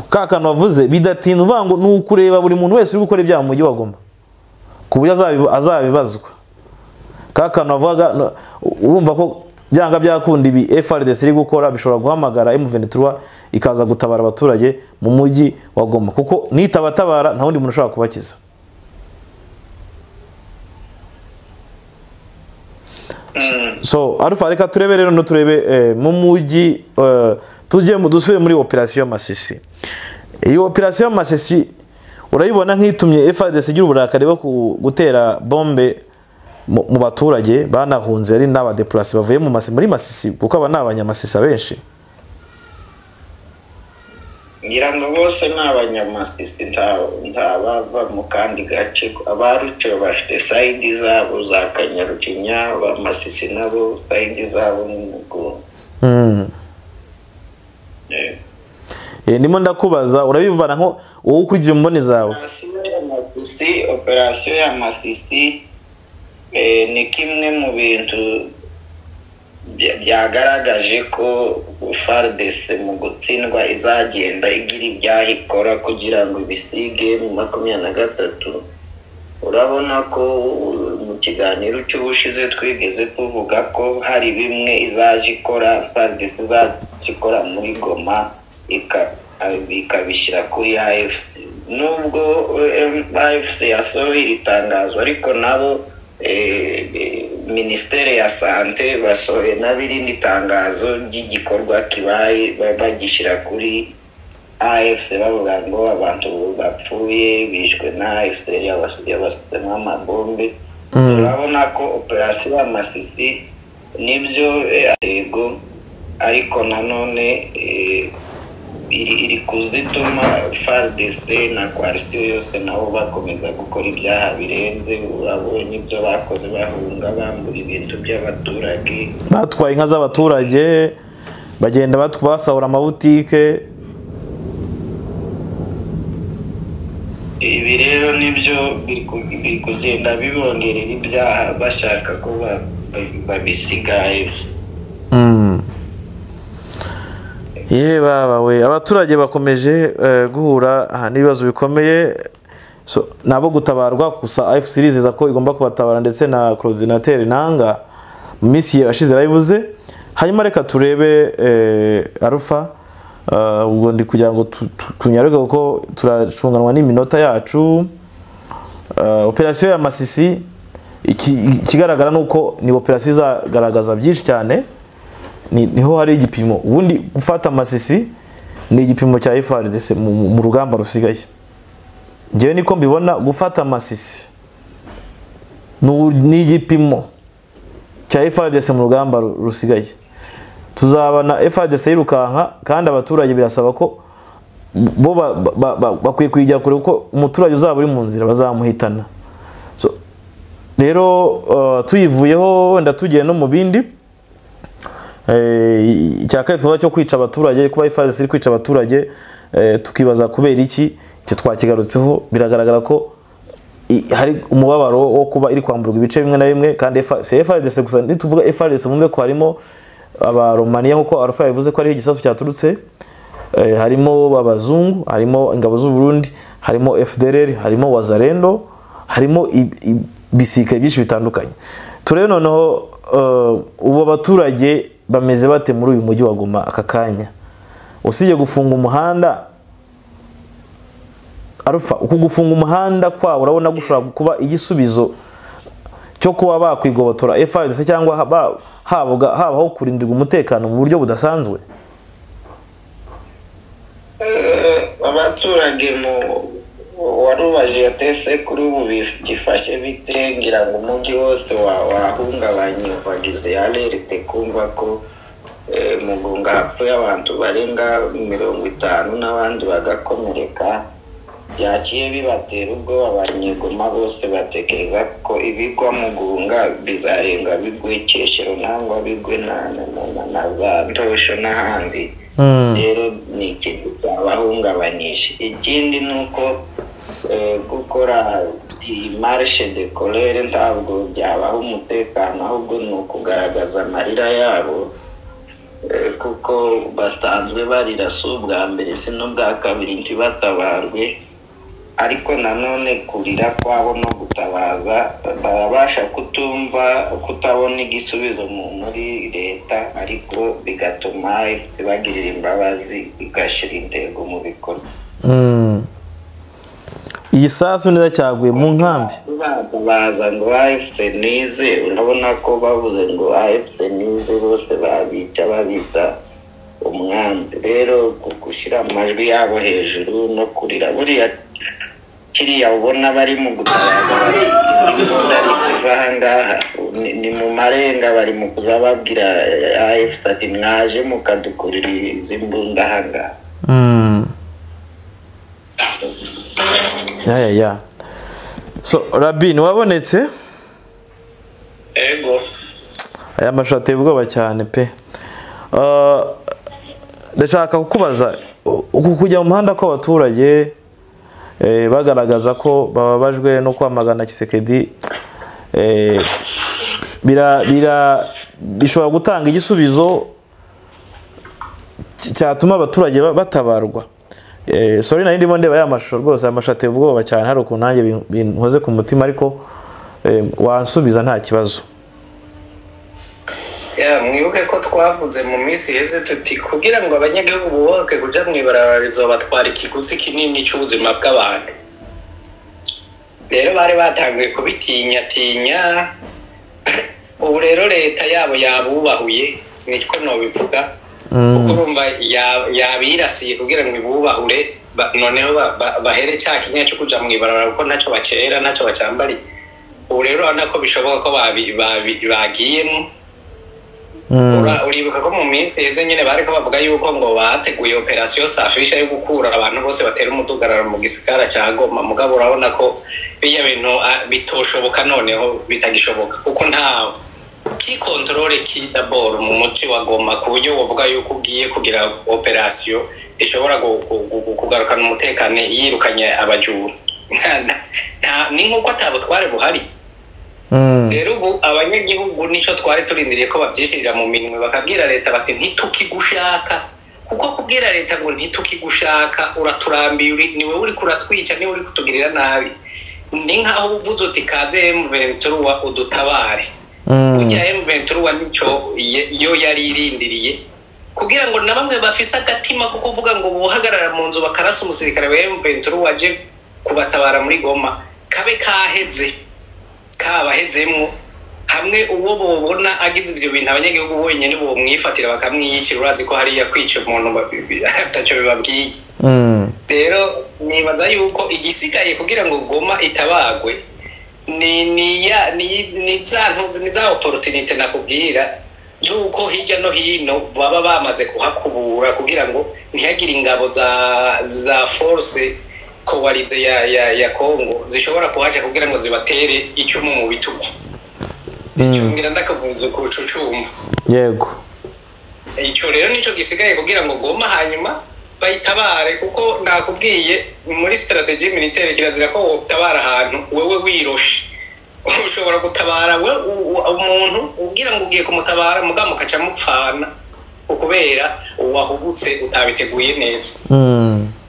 Kakano wavuze bidatinze uvuga ngo ni ukureba buri muntu wese uri gukora ibyaha mu mujyi wa Goma ku buryo azabibazwa. Kakano wavuga urumva ko byanga byakunda ibi FARDC iri gukora bishobora guhamagara M23 ikaza gutabara abaturage mu mujyi wa Goma, kuko nitabatabara nta wundi muntu ushobora kubakiza. So Alpha, reka turebe rero no turebe mu mujyi, tujye mu dusubire muri operation Masisi. Iyi operation Masisi urayibona nk'itumye FARDC igira uburakari bwo gutera bombe mu baturage banahunze ari n'abadeplacé bavuye mu muri Masisi, kuko aba n'abanyamasisi abenshi. Ngira ngo bose n'abanyamasisi ntabava mu kandi gace, abaruco bafite side zabo za Kanyarukinya, abamasisi nabo side zabo ni Mugunga. Ndimo ndakubaza urabibana nko wowe ukurikije imboni zawe. Operation ya Masisi ni kimwe mu bintu byagaragaje ko FARDC mu gutsindwa izagenda igira ibyaha ikora kugira ngo ibisige mu 23. Urabona ko mu kiganiro cy'ubushize twigeze tuvuga ko hari bimwe izaje ikora, FARDC izaje ikora muri Goma ikabishyira kuri AFC. Nubwo AFC yasohoye iri tangazo, ariko nabo Ministere ya Sante basohoye n'abirindi tangazo ry'igikorwa kibaye bagishyira kuri AFC, bavuga ngo abantu bapfuye bishwe na AFC yabasizemo amabombe. Urabona ko operation ya Masisi nibyo yego, ariko nanone iri kuzituma FARDC na coalition yose nabo bakomeza gukora ibyaha birenze. Urabonye ibyo bakoze bahunga bambura ibintu by'abaturage, batwaye inka z'abaturage, bagenda basahura amabutike. Ibi rero nibyo biri kugenda bibongerera ibyaha bashaka ko babisigaye. Ye baba we, abaturage bakomeje guhura n'ibibazo bikomeye, so nabo gutabarwa. Gusa AFC irizeza ko igomba kubatabara ndetse na coordinateur Nanga mu minsi yashize yarabivuze. Hanyuma reka turebe Alpha, ubwo ndi kugira ngo tunyaruke kuko turacunganwa n'iminota yacu. Operation ya Masisi ikigaragara nuko ni operation izagaragaza byinshi cyane, niho hari igipimo. Ubundi gufata Masisi ni igipimo cya FARDC mu rugamba rusigaye. Njyewe niko mbibona, gufata Masisi ni igipimo cya FARDC mu rugamba rusigaye. Tuzabana FARDC yirukanka, kandi abaturage birasaba ko bo bakwiye kwijya kure, kuko umuturage uzaba uri mu nzira bazamuhitana. So rero tuyivuyeho wenda tugiye no mu bindi. Icya kabiri twaba cyo kwica abaturage, kuba FARDC iri kwica abaturage, tukibaza kubera iki, icyo twakigarutseho. Biragaragara ko hari umubabaro wo kuba iri kwamburwa ibice bimwe na bimwe, kandi si FARDC gusa. Nituvuga FARDC mumbe ko harimo abaromaniya nkuko Alpha yavuze ko ari igisasu cyaturutse, harimo abazungu, harimo ingabo z'u Burundi, harimo FDLR, harimo Wazalendo, harimo ibisirikare byinshi bitandukanye. Turebe noneho ubu abaturage bameze bate muri uyu mujyi wa Goma aka kanya. Usibye gufunga umuhanda Alpha, uku gufunga umuhanda kwa urabona gushobora kuba igisubizo cyo kuba bakwigobotora FARDC cyangwa habaho kurindirwa umutekano mu buryo budasanzwe? Abaturage mu warubaje yatese kuri ubu gifashe bite, ngira ngo umujyi wose wahungabanye, wagize alerte kumva ko Mugunga hapfuye abantu barenga 50 n'abandi bagakomereka. Byaciye bibatera ubwoba, abanyegoma bose batekereza ko ibigwa mu Gunga bizarenga bigwe Kyeshero nangwa bigwe na za Ntosho n'ahandi. Rero ni ikintu cyabahungabanyije. Ikindi ni uko gukora iyi marche de colère ntabwo byabaha umutekano, ahubwo ni ukugaragaza amarira yabo, kuko basanzwe barira, si ubwa mbere si n'ubwa kabiri, ntibatabarwe. Ariko nanone kurira kwabo no gutabaza, barabasha kutumva, kutabona igisubizo muri leta, ariko bigatuma AFC bagirira imbabazi, igashyira intego mu bikorwa. Igisasu neza cyaguye mu nkambi. Baza ngo AFC nize, urabona ko bavuze ngo AFC nize, bose babica babita umwanzi. Rero gushyira amajwi yabo hejuru no kurira, buriya kiriya ubona bari mu gutabaza bati izi mbunda ziva aha ngaha, ni mu marenga, bari mu kuza babwira AFC ati mwaje mukadukurira izi mbunda aha ngaha. Ya. So Rabin wabonetse? Ego. Aya mashusho ateye ubwoba cyane pe. Ndashaka kukubaza, uku kujya mu muhanda kw'abaturage bagaragaza ko bababajwe no kwamagana Tshisekedi, bishobora gutanga igisubizo cyatuma abaturage batabarwa. Sorry, nari ndimo ndeba ya mashusho rwose, aya mashusho ateye ubwoba cyane, hari ukuntu nanjye binkoze ku mutima, ariko wansubiza nta kibazo. Mwibuke ko twavuze mu minsi iheze tuti kugira ngo abanyagihugu bubake kuja mw'ibarabara bizobatwara ikiguzi kinini cy'ubuzima bw'abantu. Rero bari batanguye kubitinyatinya, ubu rero leta yabo yabubahuye, niko nobivuga, kuko urumva yabirasiye kugira ngo ibubahure, noneho bahere cya kinya cyo kuja mw'ibarabara, kuko ntacyo bacera ntacyo bacambariye. Ubu rero urabona ko bishoboka ko bagiyemo. Uribuka ko mu minsi iheze nyine bariko bavuga yuko ngo bateguye operation safisha yo gukura abantu bose batera umudugararo mu gisagara ca Goma, mugabo urabona ko bijya bintu bitoshoboka, noneho bitagishoboka, kuko nta ki controle ki d'abord mu muci wa Goma ku buryo wovuga yuko ugiye kugira operation ishobora kugarukana umutekano yirukanye abajura. Ni nkuko atabutware buhari. Rero ubu abanyagihugu nico twari turindiriye ko babyishirira mu minwe, bakabwira leta bati ntitukigushaka, kuko kubwira leta ngo ntitukigushaka uraturambiye, niwe uri kuratwica, niwe uri kutugirira nabi, ni nkaho uvuze uti kaze M23 udutabare. Burya M23 nico yo yari irindiriye, kugira ngo na bamwe bafise agatima ko kuvuga ngo bohagarara mu nzu bakarasa umusirikare wa M23 waje kubatabara muri Goma, kabe kaheze, kabahezemwo hamwe uwo bobona agize ivyo bintu abanyagihugu bonyene bomwifatira bakamwiyicira. Urazi ko hariya kwica umuntu ataco bibabwiye. Rero nibaza yuko igisigaye kugira ngo Goma itabagwe ni za opportunité nakubwira z'uko hirya no hino baba bamaze kuhakubura kugira ngo ntihagire ingabo za force kowarize ya Kongo zishobora kuhaca kugira ngo zibatere icumu mu bitugu. Icyo ngira ndakavuze ku cucumva. Yego. Icyo rero nico gisigaye kugira ngo Goma hanyuma bayitabare, kuko nakubwiye muri strategie militaire kirazira ko wotabara ahantu wewe wiroshe. Ushobora gutabara we umuntu ugira ngo ugiye kumutabara mugabo mukaca mupfana ukubera uwahubutse utabiteguye neza.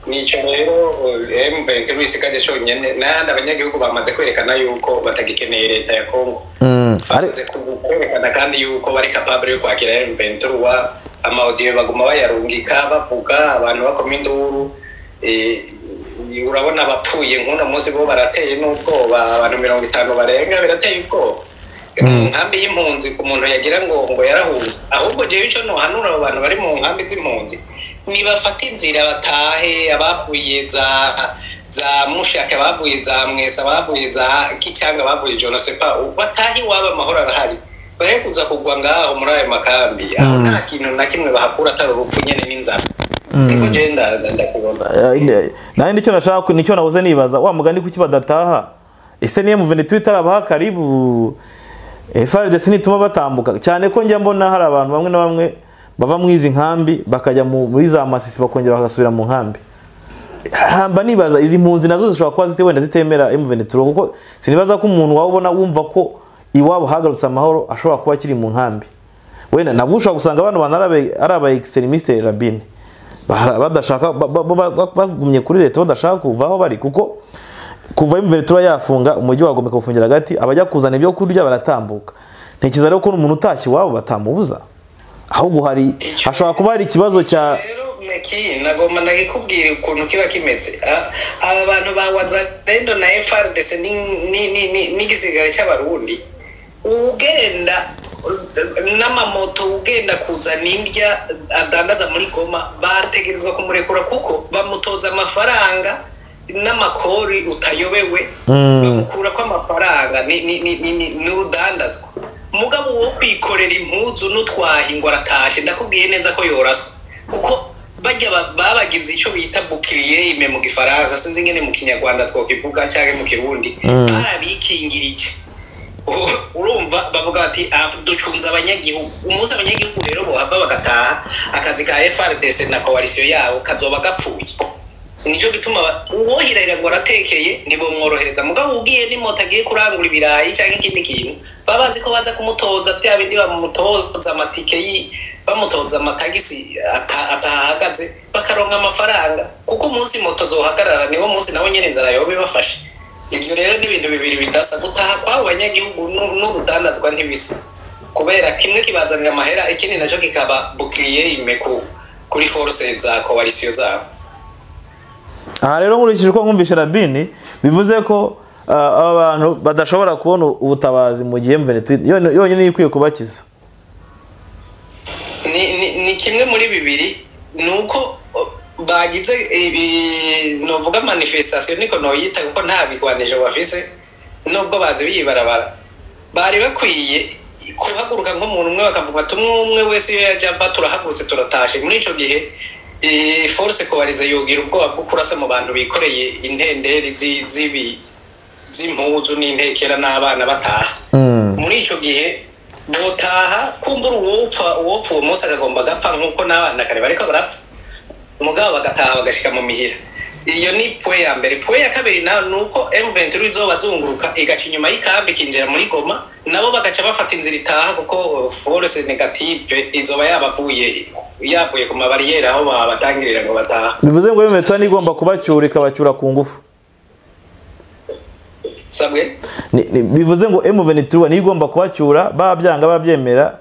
Nico rero M23 isigaje cyonyine, n'ahandi abanyagihugu bamaze kwerekana yuko batagikeneye leta ya Kongo. Bamaze kwerekana kandi yuko bari capable yo kwakira M23, amaudio baguma bayarungika bavuga, abantu bakoma induru. Urabona abapfuye nk'uno munsi bo barateye n'ubwoba, abantu 50 barenga, birateye ubwoba. Mu nkambi y'impunzi ku muntu yagira ngo yarahunze, ahubwo jewe ico nohanura abo bantu bari mu nkambi z'impunzi, nibafata inzira batahe, abavuye za Mushaka, abavuye za Mwesa, abavuye za Kicyanga, abavuye Jonasepa, batahe iwabo, amahoro arahari. Bare kuza kugwa ngaho muri ayo makambi, aho nta kintu na kimwe bahakura atari urupfu nyene n'inzara. Niko genda ndakubona. Naye nicyo nashaka, nicyo nahoze nibaza wa mugani kuki badataha. Ese niye M23 itarabaha karibu FARDC nituma batambuka, cyane ko njya mbona hari abantu bamwe na bamwe bava mu izi nkambi bakajya muri za Masisi bakongera bagasubira mu nkambi. Hamba nibaza izi mpunzi nazo zishobora kuba zite wenda zitemera M23, kuko sinibaza ko umuntu wabona wumva ko iwabo hagarutse amahoro ashobora kuba akiri mu nkambi. Wenda nabwo ushobora gusanga abantu banarabe ari aba extremiste rabine badashaka bagumye kuri leta badashaka kuvaho bari, kuko kuva M23 yafunga umujyi wa Goma ikafungira hagati, abajya kuzana ibyo kurya baratambuka. Ntekereza rero ko umuntu utashye iwabo batamubuza, ahubwo hari hashobora kuba hari ikibazo cya Meki. Nagomba ndakikubwira ukuntu kiba kimeze. Aba bantu ba Wazalendo na FARDC n'igisirikare cy'Abarundi, ugenda n'amamoto ugenda kuzana indya adandaza muri Goma bategerezwa kumurekura, kuko bamutoza amafaranga n'amakori utayobewe, bamukura ko amafaranga ni urudandazwa. Mugabo wo kwikorera impuzu n'utwahi ngo aratashe, ndakubwiye neza ko yoraswa, kuko bajya babagize icyo bita bouclier ime mu Gifaransa, sinzi ngene mu Kinyarwanda twokivuga cyangwa mu Kirundi, barabikingirije. Urumva bavuga bati ducunze abanyagihugu. Umunsi abanyagihugu rero bohava bagataha, akazi ka FARDC na coalition yabo kazoba gapfuye. Nico gituma uwohirahira ngo aratekeye ntibomworohereza. Mugabo ugiye n'imoto agiye kurangura ibirayi cyangwa ikindi kintu, baba bazi ko baza kumutoza bya bindi bamutoza amatike, bamutoza amatagisi atahagaze, bakaronka amafaranga. Kuko umunsi moto zohagarara niwo munsi nawe nyene inzara yoba ibafashe. Ivyo rero ni ibintu bibiri bidasa. Gutaha kw'abo banyagihugu n'urudandazwa ntibisa, kubera kimwe kibazanira amahera, ikindi naco kikaba bouclier ime kuri force za coalition zabo. Aha rero nkurikije uko nkumvishe Rabini, bivuze ko aba bantu badashobora kubona ubutabazi mu gihe M23 yonyine ikwiye kubakiza. Ni kimwe muri bibiri, nuko bagize novuga manifestation niko noyita, kuko nta bigwanisho bafise nubwo bazi biyibarabara. Bari bakwiye kuhaguruka nk'umuntu umwe bakavuga ati umwe wese iyo yaja turahagurutse turatashe. Muri ico gihe force coalition yogira ubwoba bwo kurasa mu bantu bikoreye intenderi z'impuzu n'intekera n'abana bataha. Muri ico gihe botaha, kumbura uwopfa uwo munsi akagomba gapfa nkuko n'abana kare bariko barapfa, mugabo bagataha bagashika mu mihira. Iyo ni point ya mbere. Point ya kabiri nayo nuko M23 izoba zunguruka igaca inyuma y'ikambi ikinjira muri Goma, nabo bagaca bafata inzira itaha, kuko force negative izoba yabavuye yavuye ku mabariyeri aho babatangirira ngo bataha. Bivuze ngo M23 igomba kubacyura ikabacyura ku ngufu. Sabwe? Bivuze ngo M23 ni igomba kubacyura, babyanga babyemera,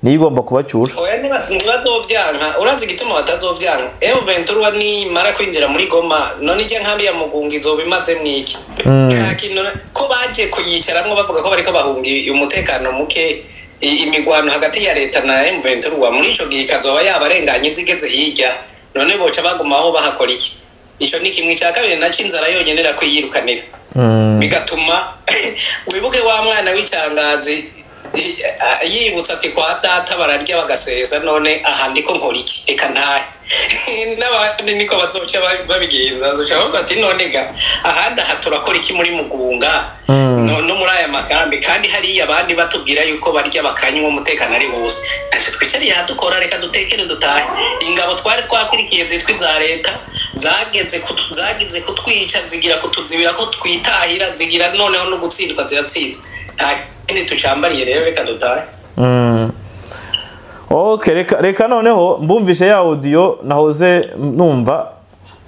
ni igomba kubacyura. Oya ntibazovyanka. Urazi igituma batazovyanka? M23 ni mara kwinjira muri Goma, none ijya nkambi ya Mugunga izoba imaze mwiki. Nta kintu ko baje kuyicaramwo bavuga ko bariko bahunga umutekano muke, imigwano hagati ya leta na M23. Muri ico gihe ikazoba yabarenganye zigeze hirya, none boca bagumaho bahakora iki? Ico ni kimwe. Cya kabiri naco inzara yonyene irakuyirukanira, bigatuma wibuke wa mwana w'icangazi yibutsa ati kwa data bararya bagasesa, none aha ndiko nkora iki, reka ntahe. N'abandi niko bazoca babigenza, bazoca bavuga ati none ga ahandi aha turakora iki muri Mugunga no muri aya makambi, kandi hariya abandi batubwira yuko barya bakanywa umutekano ari wose, ntacyo twicariye aha dukora, reka dutekere dutahe. Ingabo twari twakurikiye zitwa iza leta zagize kutwica, zigira kutuzibira ko twitahira, zigira noneho no gutsindwa ziratsinzwe. Nta kindi tucambariye rero, reka dutahe. Okay, reka noneho mbumvishe ya audio nahoze numva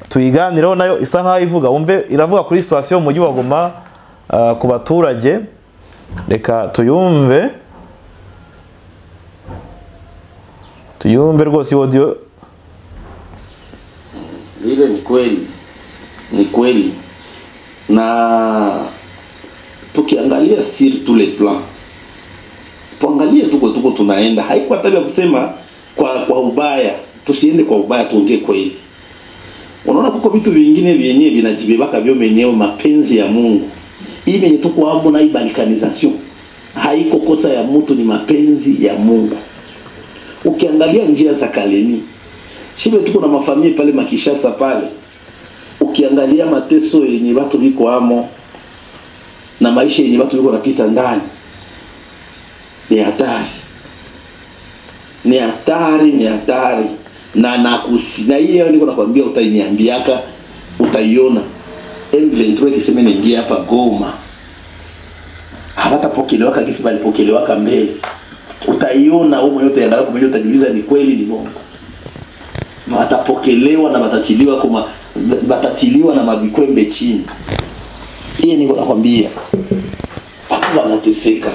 tuyiganireho, nayo isa nkaho ivuga, wumve iravuga kuri situation mu mujyi wa Goma ku baturage. Reka tuyumve rwose audio. Ile ni kweli, ni kweli, na tukiangalia sur tous les plans, tuangalie tuko tunaenda. Haikuwa tabia kusema kwa ubaya, tusiende kwa ubaya, tuongee kweli. Unaona kuko vitu vingine vyenyewe vinajibebaka vyo menyewe, mapenzi ya Mungu. Hii yenye tuko hapo na hii balkanization haiko kosa ya mtu, ni mapenzi ya Mungu. Ukiangalia njia za Kalemi, Shibe tuko na mafamilia pale Makishasa pale. Ukiangalia mateso yenye watu biko amo na maisha yenye watu biko napita ndani. Ni hatari. Ni hatari, ni hatari. Na na hiyo niko nakwambia utainiambiaka utaiona. M23 kisema inaingia hapa Goma. Hawatapokelewa kisi balipokelewa mbele. Utaiona wewe mwenyewe utaangalia kwa mwenyewe utajiuliza ni kweli ni bongo. Watapokelewa na watatiliwa kwa watatiliwa na mabikwembe chini. Hiyo niko nakwambia. Watu wanateseka.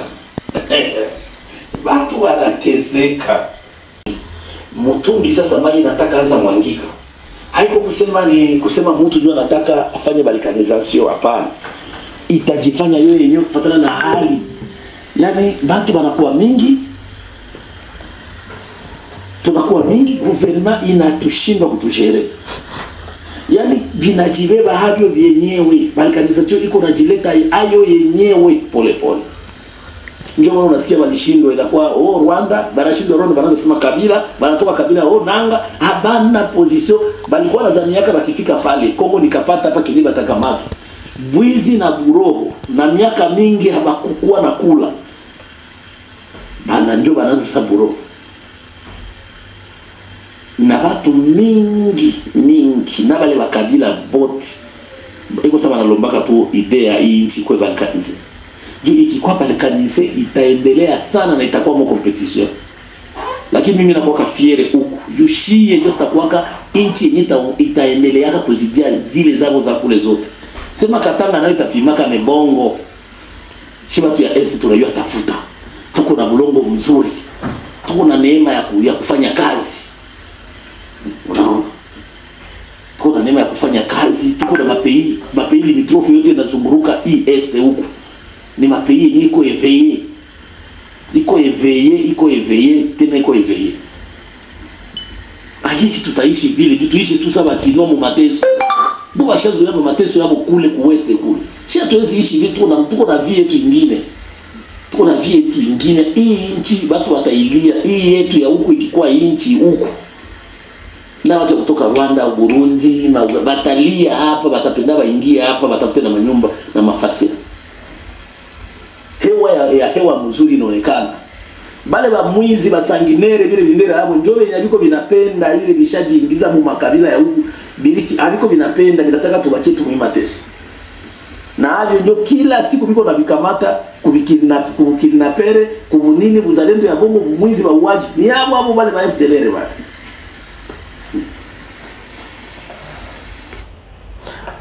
Watu wanateseka. Mutungi sasa maji nataka anza mwangika. Haiko kusema ni kusema mtu jua anataka afanye balkanization, hapana. Itajifanya yeye yenyewe kufuatana na hali. Yaani watu wanakuwa mingi. Tunakuwa mingi, gouvernement inatushindwa kutujere. Yaani vinajibeba havyo vyenyewe. Balkanization iko najileta ayo yenyewe pole pole. Ndio maana unasikia walishindwa inakuwa oh Rwanda, barashindwa Rwanda banaanza sema Kabila, banatoka Kabila oh Nanga, habana position, balikuwa nadhani yaka bakifika pale Kongo nikapata hapa kiliba takamata. Bwizi na buroho na miaka mingi habakukuwa na kula. Bana ndio banaanza sasa buroho. Na watu mingi mingi na bale bakabila bote iko sawa nalombaka tu idea hii nchi kwa balkanize. Juu ikikuwa balkanize itaendelea sana na itakuwa mo competition. Lakini mimi nakuwa fiere huku. Juu shie ndio tutakuwa nchi yenye itaendelea kuzidia zile zabo za kule zote. Sema Katanga nayo itapimaka mebongo. Shiba tu ya est tunajua tafuta. Tuko na bulongo mzuri. Tuko na neema ya kufanya kazi. Unaona? Tuko na neema ya kufanya kazi, tuko na mapei limitrophe yote yanazunguruka hii est huku. Ni mapei yenye iko éveillé. Iko éveillé, iko éveillé, tena iko éveillé. Aishi tutaishi vile, tuishi tu sawa kinomo mateso. Bo bashazo yabo mateso yabo kule ku west kule. Si hatuwezi ishi vile, tuko na vie yetu ingine. Tuko na vie yetu ingine. Hii nchi watu watailia, hii yetu ya huku ikikuwa nchi huku. Na watu kutoka Rwanda, Burundi, batalia hapa, batapenda baingia hapa, batafute na manyumba na mafasi. Hewa ya hewa mzuri inaonekana. Bale ba mwizi basanginere vile vindera hapo njoo yenye biko binapenda vile bishajiingiza mu makabila ya huku biliki aliko binapenda binataka tubache tu mateso. Na havyo ndio kila siku biko na bikamata kubikina pere kubunini buzalendo ya Bongo mwizi wa uaji ni hapo hapo bale ba FDLR bale.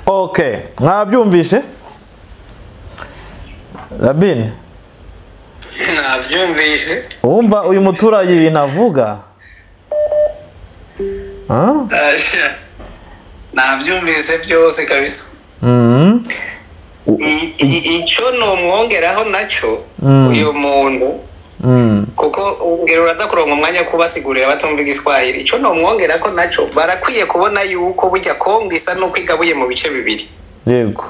Okay, mwabyumvishe? Rabin. Nabyumvishe. Umva uyu muturage ibintu avuga? Ah? Nabyumvise byose kabisa. Icyo nomwongeraho nacyo uyu muntu kuko ungero uraza kuronka umwanya kubasigurira batumva igiswahili. Icyo nomwongera ko nacyo barakwiye kubona yuko burya Kongo isa nuko igabuye mu bice bibiri. Yego.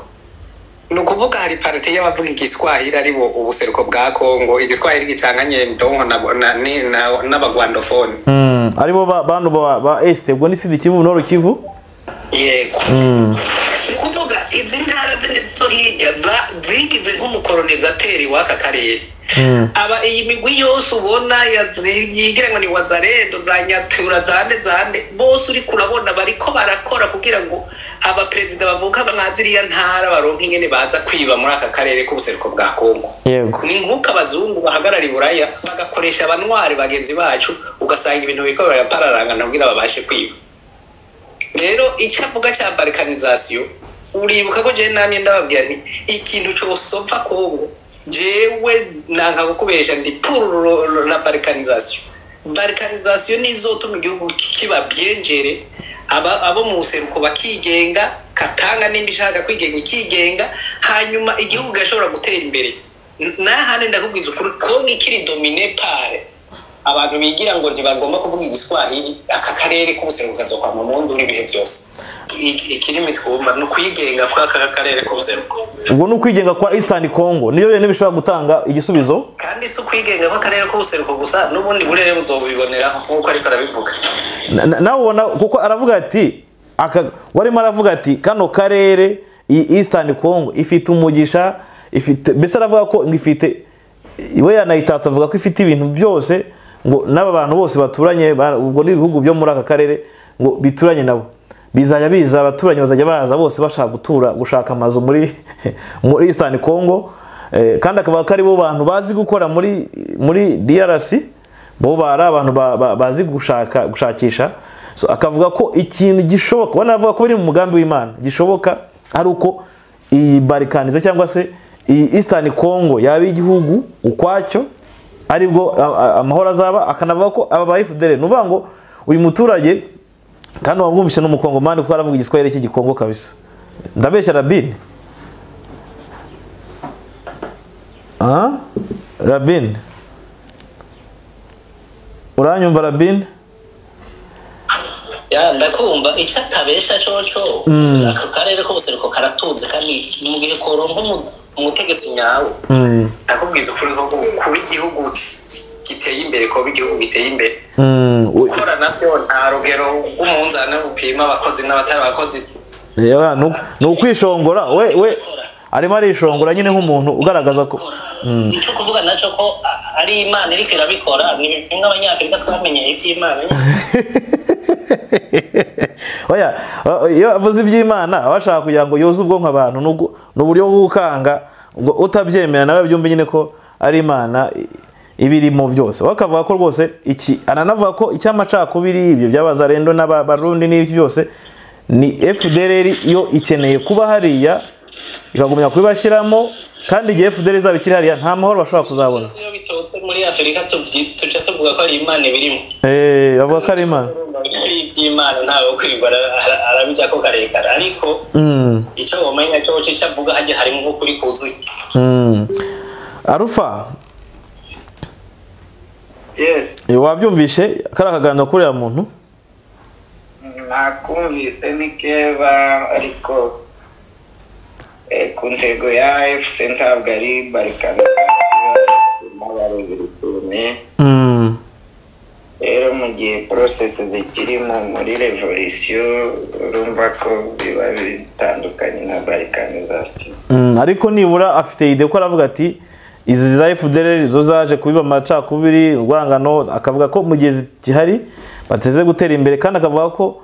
Nukuvuga hari parti y'abavuga igiswahili ari bo ubuseruko bwa Kongo, igiswahili gicanganye ndonko na n'abagwandophone. Aribo bantu ba Est ubwo ni Sud Kivu Nord Kivu. Yego. Nukuvuga izi ntara zo hirya zigize nk'umukolonizateri w'aka karere. Aba iyi migwi yose ubona yigira ngo ni Wazalendo za Nyatura zande zande bose uri kurabona bariko barakora kugira ngo aba president bavuka bamwaziriya ntara baronke ingene baza kwiba muri aka karere k'ubuseruko bwa Kongo. Yego. Ni nkuka abazungu bahagarara Buraya bagakoresha abanware bagenzi bacu ugasanga ibintu biko barapararangana kugira babashe kwiba. Rero icyo avuga cya balkanization uribuka ko je namye ndababwira nti ikintu cyosopfa Kongo jewe nanka kukubesha ndi pour la balkanisation. Balkanisation nizotuma igihugu kiba byengere abo mu buseruko bakigenga, Katanga nimba ishaka kwigenga ikigenga, hanyuma igihugu gashobora gutera imbere. Nahane ndakubwiza ukuri Kongo ikiri dominé par Abantu bigira ngo ntibagomba kuvuga Igiswahili, aka karere k'ubuseruko kazokwama mu nduru ibihe byose. Ikirimi twumva ni ukwigenga kuri aka karere k'ubuseruko. Ubwo ni ukwigenga kwa Eastern Congo niyo bintu bishobora gutanga igisubizo. Kandi si ukwigenga kw'akarere k'ubuseruko gusa, n'ubundi burere buzobiboneraho nk'uko ariko arabivuga. Nawe ubona kuko aravuga ati warimo aravuga ati kano karere iyi Eastern Congo ifite umugisha, ifite mbese aravuga ko ifite, we yanayitatse avuga ko ifite ibintu byose, ngo n'aba bantu bose baturanye, ubwo ni ibihugu byo muri aka karere ngo bituranye nabo bizajya biza, abaturanyi bazajya baza bose bashaka gutura, gushaka amazu muri Eastern Congo. Kandi akavuga ko ari bo bantu bazi gukora muri DRC, bo bari abantu bazi gushakisha. So akavuga ko ikintu gishoboka, wanavuga ko biri mu mugambi w'Imana gishoboka ari uko iyi balkanize cyangwa se iyi Eastern Congo yaba igihugu ukwacyo, aribwo amahoro azaba. Akanavuga ko aba ba FDL, nuvuga ngo uyu muturage kandi wamwumvishe n'umukongomani kuko aravuga Igiswahili cy'igikongo kabisa. Ndabeshya Rabin? Rabin, uranyumva Rabin? Ya, ndakumva. Icyo atabesha coco, aka karere k'ubuseruko karatunze, kandi mu gihe koronka umutegetsi nyawe, ndakubwiza ukuri ko kuba igihugu giteye imbere, kuba igihugu giteye imbere, gukora nabyo nta rugero rw'umunzani upima abakozi n'abatari abakozi. Ni ukwishongora, we arimo arishongora nyine nk'umuntu ugaragaza ko icyo kuvuga nacyo ko ari Imana iriko irabikora. Ni bimwe Abanyafurika twamenye iby'Imana. Oya, iyo avuze iby'Imana aba ashaka kugira ngo yoze ubwonko abantu, ni uburyo bwo gukanga ngo utabyemera nawe byumve nyine ko ari Imana ibirimo byose. Bakavuga ko rwose iki, aranavuga ko icy'amacakubiri ibyo by'abazarendo n'abarundi n'ibyo byose ni FDLR yo ikeneye kuba hariya ikagumya kubibashyiramo, kandi igihe FDLR izaba ikiri hariya nta mahoro bashobora kuzabona. Iyo bitotse muri Afurika tuca tuvuga ko ari Imana ibirimo. Bavuga ko ari Imana. Ari iby'Imana, ntawe kwirirwa arabijya ko karekare, ariko icyo wamenya cyo cyo avuga hajya harimo ukuri kuzuye. Arufa, yes, wabyumvishe kari akaganiro kuri ya muntu? Nakumvise, ni keza, ariko ku ntego ya AFC ntabwo ari balkanization. Rero mu gihe process zikirimo muri revolution, urumva ko biba bitandukanye na balkanization. Ariko nibura afite ide ko aravuga ati izi za FDLR zo zaje kubiba amacakubiri, urwangano, akavuga ko mu gihe zihari bateze gutera imbere, kandi akavuga ko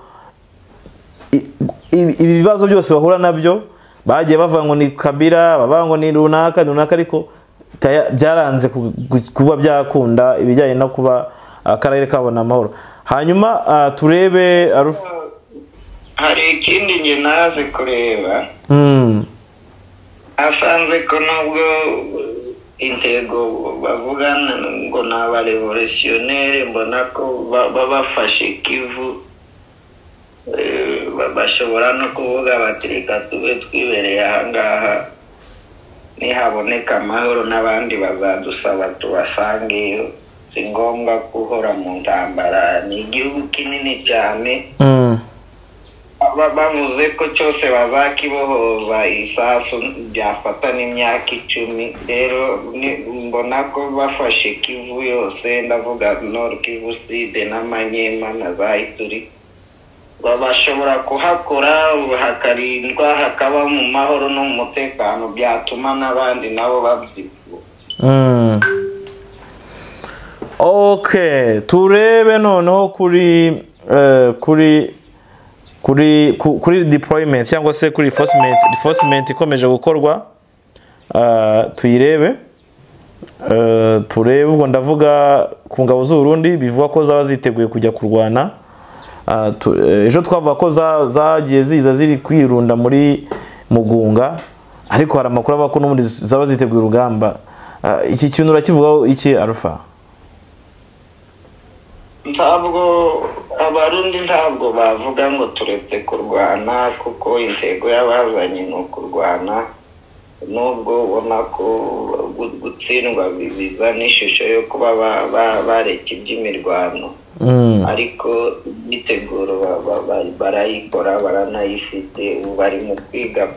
ibi bibazo byose bahura nabyo bagiye bavuga ngo ni Kabila, bavuga ngo ni runaka runaka, ariko byaranze kuba byakunda ibijyanye no kuba akarere kabona amahoro. Hanyuma turebe hari ikindi nge naze kureba, asanze ko nubwo intego bavuga ngo ni abarevolutionnaire, mbona ko babafashe Kivu, bashobora no kuvuga bati reka tube twibereye ahangaha, nihaboneka amahoro n'abandi bazadusaba tubasangeyo, si ngombwa guhora mu ntambara. Ni igihugu kinini cyane, bavuze ko cyose bazakibohoza isasu byafata n'imyaka 10. Rero mbona ko bafashe Kivu yose, ndavuga Nord Kivu, Sud n'Amanyema na za Ituri, bashobora kuhakora hakarindwa, hakaba mu mahoro no mu mutekano, byatuma n'abandi nabo babyifuza. Okay, turebe noneho kuri kuri kuri kuri deployment cyangwa se kuri reinforcement ikomeje gukorwa, tuyirebe. Turebe, ubwo ndavuga ku ngabo z'u Burundi bivuga ko zaba ziteguye kujya kurwana. Ejo twavuga ko zagiye ziza ziri kwirunda muri Mugunga, ariko hari amakuru avuga ko n'ubundi zaba ziteguye urugamba. Iki kintu urakivugaho iki Alpha? Ntabwo Abarundi ntabwo bavuga ngo turetse kurwana, kuko intego y'abazanye ni ukurwana, nubwo ubona ko Gutsindwa biza n'ishusho yo kuba bareka iby'imirwano, ariko imyiteguro barayikora, baranayifite. Ubu bari mu kwiga,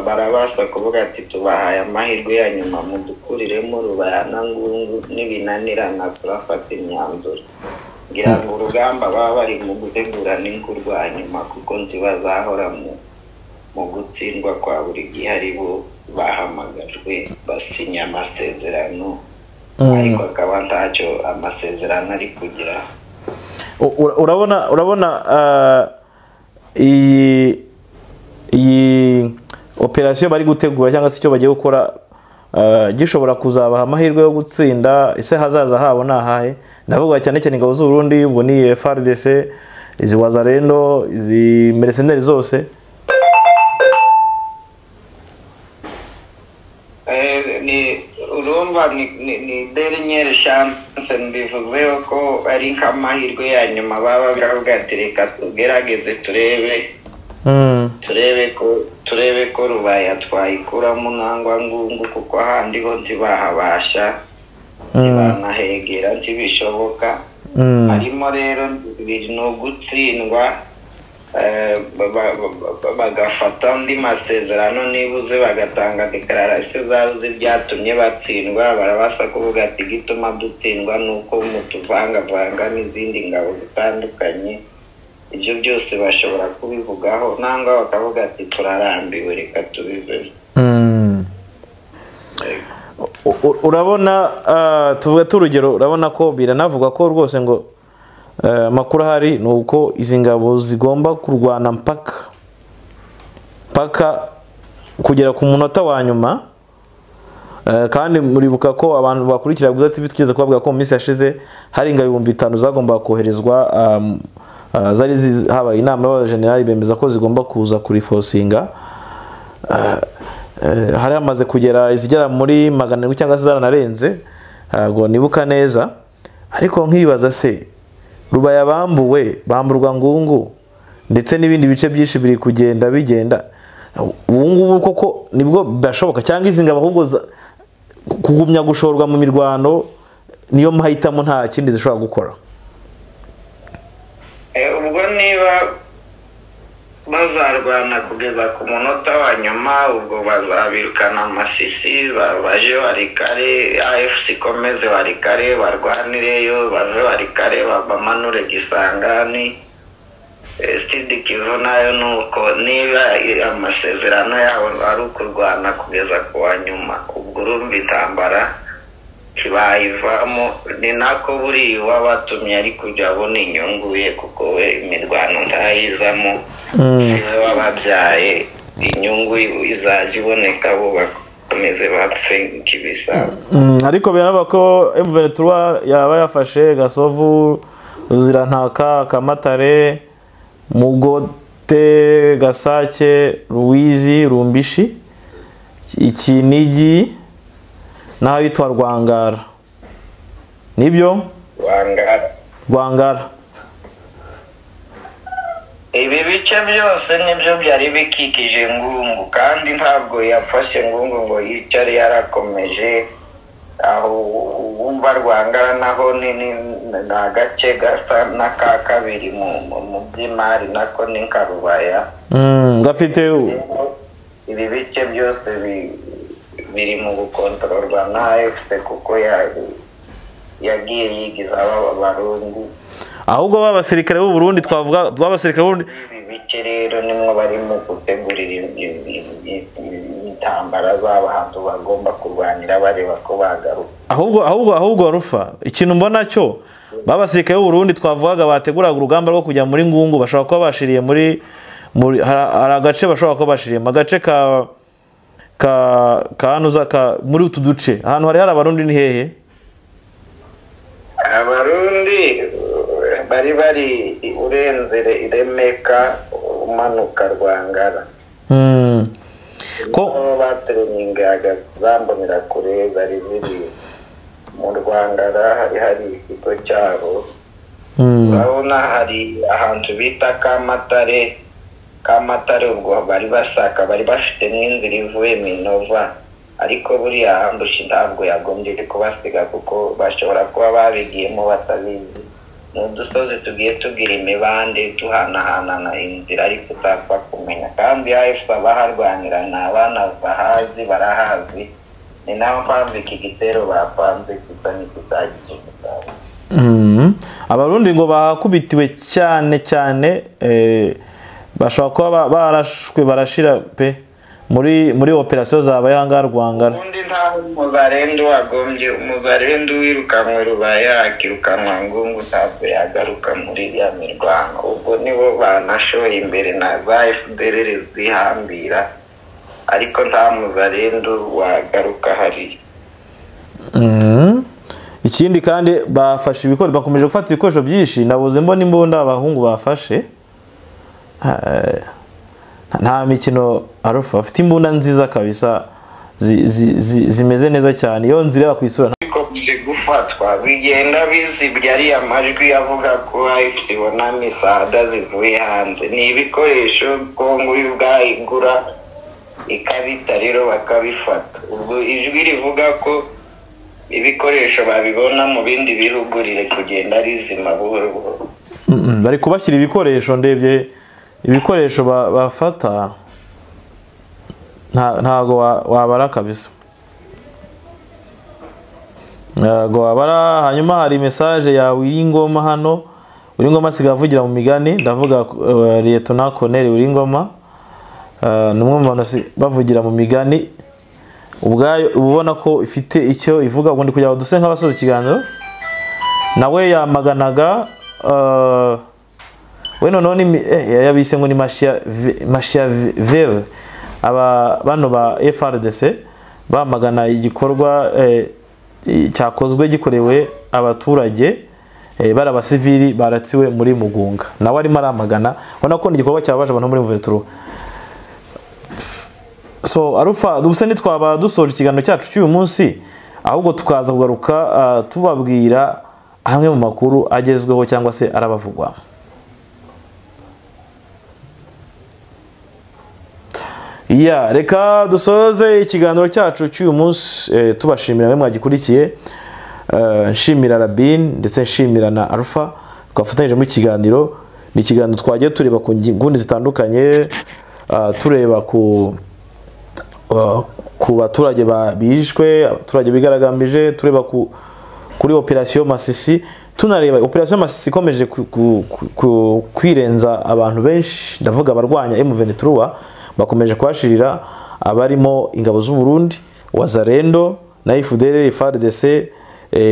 barabasha kuvuga ati tubahaye amahirwe ya nyuma, mudukuriremo Rubaya na Ngungu, nibinanirana turafata imyanzuro. Ngira ngo urugamba baba bari mu gutegura ni nk'urwa nyuma, kuko ntibazahora mu gutsindwa kwa buri gihe. Ari bo bahamagajwe basinya amasezerano, ariko akaba ntacyo amasezerano ari kugira. Urabona iyi operasiyo bari gutegura cyangwa se icyo bagiye gukora gishobora kuzabaha amahirwe yo gutsinda? Ese hazaza habo ni ahahe? Ndavuga cyane cyane ingabo z'u Burundi, ubwo ni FARDC, izi Wazalendo, izi mercenaires zose. Ni urumva ni dernière chance, mbivuzeho ko ari nk'amahirwe ya nyuma baba baravuga ati reka tugerageze turebe, turebe ko Rubaya twayikuramo nangwa Ngungu, kuko ahandi ho ntibahabasha, ntibanahegera, ntibishoboka. Harimo rero ni ugutsindwa, bagafata andi masezerano nibuze, bagatanga déclaration zabo z'ibyatumye batsindwa. Barabasha kuvuga ati gituma dutsindwa ni uko mutuvangavanga n'izindi ngabo zitandukanye. Ibyo byose bashobora kubivugaho, nangwa bakavuga ati turarambiwe, reka tubivemo. Urabona, tuvuge turugero, urabona ko biranavugwa ko rwose ngo amakuru ahari ni uko izi ngabo zigomba kurwana mpaka mpaka kugera ku munota wa nyuma. Kandi muribuka ko abantu bakurikira Bwiza TV tugeze kubabwira ko mu minsi yashize hari ingabo 5000 zagombaga koherezwa, zari habaye inama y'abajenerali bemeza ko zigomba kuza kurifosinga. Hari hamaze kugera izigera muri 700 cyangwa se zaranarenze, ntabwo nibuka neza. Ariko nkibaza se, Rubaya bambuwe, bamburwa Ngungu ndetse n'ibindi bice byinshi biri kugenda bigenda, ubu ngubu koko nibwo bashoboka, cyangwa izi ngabo ahubwo kugumya gushorwa mu mirwano niyo mahitamo, nta kindi zishobora gukora? Ubwo niba bazarwana kugeza ku munota wa nyuma, ubwo bazabirukana Masisi, baje Walikale, AFC ikomeze Walikale, barwanireyo, bave Walikale bamanure Kisangani. Sud Kivu nayo ni uko, niba amasezerano yabo ari ukurwana kugeza ku wa nyuma, ubwo urumva intambara ntibayivamo. Ni nako buriya uwabatumye ari kujya abona inyungu ye, kuko we imirwano ntayizamo, si we wababyaye. Inyungu izajya iboneka, bo bakomeze bapfe nk'ibisanzwe. Ariko biranavugwa ko M23 yaba yafashe Gasovu, Ruzirantaka, Kamatare, Mugote, Gasake, Ruwizi, Rumbishi, Ikinigi n'ahitwa Rwangara. Nibyo? Rwangara. Rwangara. Ibi bice byose nibyo byari bikikije Ngungu, kandi ntabwo yafashe Ngungu ngo yicare, yarakomeje. Aho wumva Rwangara naho ni agace gasa n'aka kabiri mu by'imari, nako ni nka Rubaya. Gafite Ibi bice byose biri mu gukontororwa na AFC, kuko yagiye yigiza aba Barundi. Ahubwo b'abasirikare b'u Burundi, twavuga b'abasirikare b'u Burundi. Ibi bice rero nimwo barimo gutegurira intambara z'abantu bagomba kurwanira, bareba ko bagaruka. Ahubwo Rufa, ikintu mbona cyo, b'abasirikare b'u Burundi twavugaga bateguraga urugamba rwo kujya muri Ngungu, bashobora kuba bashiriye muri hari agace bashobora kuba bashiriyemo, agace ka hanuza ka muri utu duce ahantu hari Abarundi ni hehe? Abarundi bari urenze Remeka umanuka Rwangara. Ko Aho batereningaga za mbonerakure zari ziri mu Rwangara, hari ikigo cyabo. Urabona hari ahantu bita Kamatare. Kamatare ubwo bari basaka, bari bafite n'inzira ivuye Minova. Ariko buriya ambushi ntabwo yagombye kubasiga kuko bashobora kuba babigiyemo batabizi. Ni udusozi tugiye tugira imibande tuhanahanana inzira ariko utapfa kumenya, kandi AFC abaharwanira ni abana bahazi barahazi. Ni nayo mpamvu iki gitero bapanze gisa n'ikitagize umusaruro. Abarundi ngo bakubitiwe cyane cyane, bashobora kuba barashwe barashira pe muri operation zabaye hanga Rwangara. Ubundi nta muzarendu wagombye, umuzarendu wirukanwe Rubaya akirukanwa Ngungu ntabwo yagaruka muri ya mirwano. Ubwo nibo banashoye imbere na za FDLR zihambira, ariko nta muzarendu wagaruka hari. Ikindi kandi bafashe ibikoresho, bakomeje gufata ibikoresho byinshi. Nabuze mbona imbunda abahungu bafashe. Nta mikino Alpha bafite imbunda nziza kabisa zimeze neza cyane, iyo nzireba ku isura bikomeje gufatwa bigenda bizibya ari amajwi avuga ko AFC ibona misada zivuye hanze. Ni ibikoresho Kongo y'ubwayigura ikabita rero bakabifata. Ubwo ijwi rivuga ko ibikoresho babibona mu bindi bihugu rire kugenda rizima buhoro buhoro. Bari kubashyira ibikoresho, ndebye ibikoresho bafata ntago wabara kabisa, ntago wabara. Hanyuma hari message ya Wiringoma hano. Wiringoma asigaye avugira mu migani, ndavuga Lieutenant Colonel Wiringoma, ni umwe mu bantu bavugira mu migani ubwayo ubona ko ifite icyo ivuga. Ubundi kugira ngo duse nk'abasoza ikiganiro, nawe yamaganaga we noneho ni yabise ngo ni Machiavel, aba bano ba FRDC bamagana igikorwa cyakozwe gikorewe abaturage bari abasivili baratsiwe muri Mugunga. Nawe arimo aramagana, ubona ko igikorwa cyabaje abantu muri Mvetura. So Alpha, dubuse nitwaba dusoje ikiganiro cyacu cy'uyu munsi, ahubwo tukaza kugaruka tubabwira amwe mu makuru agezweho cyangwa se arabavugwa. Ya, reka dusoze ikiganiro cyacu cy'uyu munsi, tubashimira mwe mwagikurikiye, nshimira Rabin ndetse nshimira na Alpha twafatanyije mu kiganiro. Ni ikiganiro twagiye tureba ku ngundi zitandukanye, tureba ku baturage bishwe, abaturage bigaragambije, tureba kuri operation Masisi, tunareba operation Masisi ikomeje kwirenza abantu benshi, ndavuga abarwanya M23 bakomeje kwashirira abarimo ingabo z'u Burundi, Wazalendo na FDLR, FARDC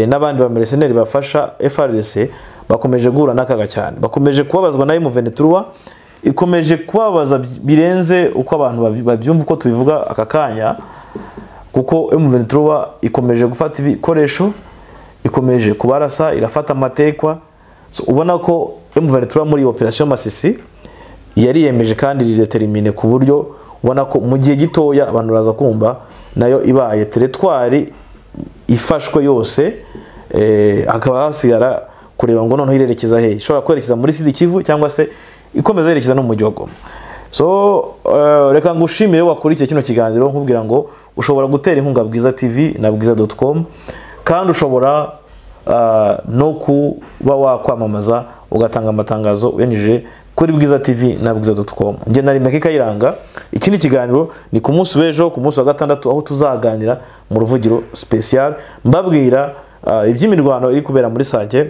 n'abandi ba mercenaires bafasha FARDC bakomeje guhura n'akaga cyane, bakomeje kubabazwa na M23, ikomeje kubabaza birenze uko abantu babyumva uko tubivuga aka kanya, kuko M23 ikomeje gufata ibikoresho, ikomeje kubarasa, irafata amatekwa. So, ubona ko M23 muri operation Masisi yari yemeje kandi ridetermine ku buryo ubona ko mu gihe gitoya abantu raza kumva nayo ibaye territoire ifashwe yose, hakaba hasigara kureba ngo noneho irerekeza he, ishobora kwerekeza muri Sud Kivu cyangwa se ikomeza yerekeza no mu mujyi wa Goma. So reka ngushimire wakurikiye kino kiganiro, nkubwira ngo ushobora gutera inkunga Bwiza TV na bwiza.com, kandi ushobora no kuba wakwamamaza ugatanga amatangazo unyujije kuri Bwiza TV na bwiza.com. Nge nari Meki Kayiranga. Ikindi kiganiro ni ku munsi w'ejo, ku munsi wa gatandatu, aho tuzaganira mu ruvugiro special, mbabwira iby'imirwano iri kubera muri Sake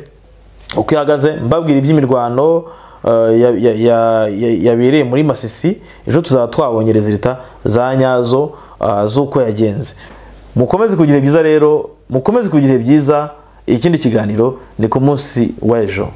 uko ihagaze, mbabwira iby'imirwano yabereye muri Masisi. Ejo tuzaba twabonye resultat za nyazo z'uko yagenze. Mukomeze kugira byiza rero, mukomeze kugira byiza. Ikindi kiganiro ni ku munsi w'ejo.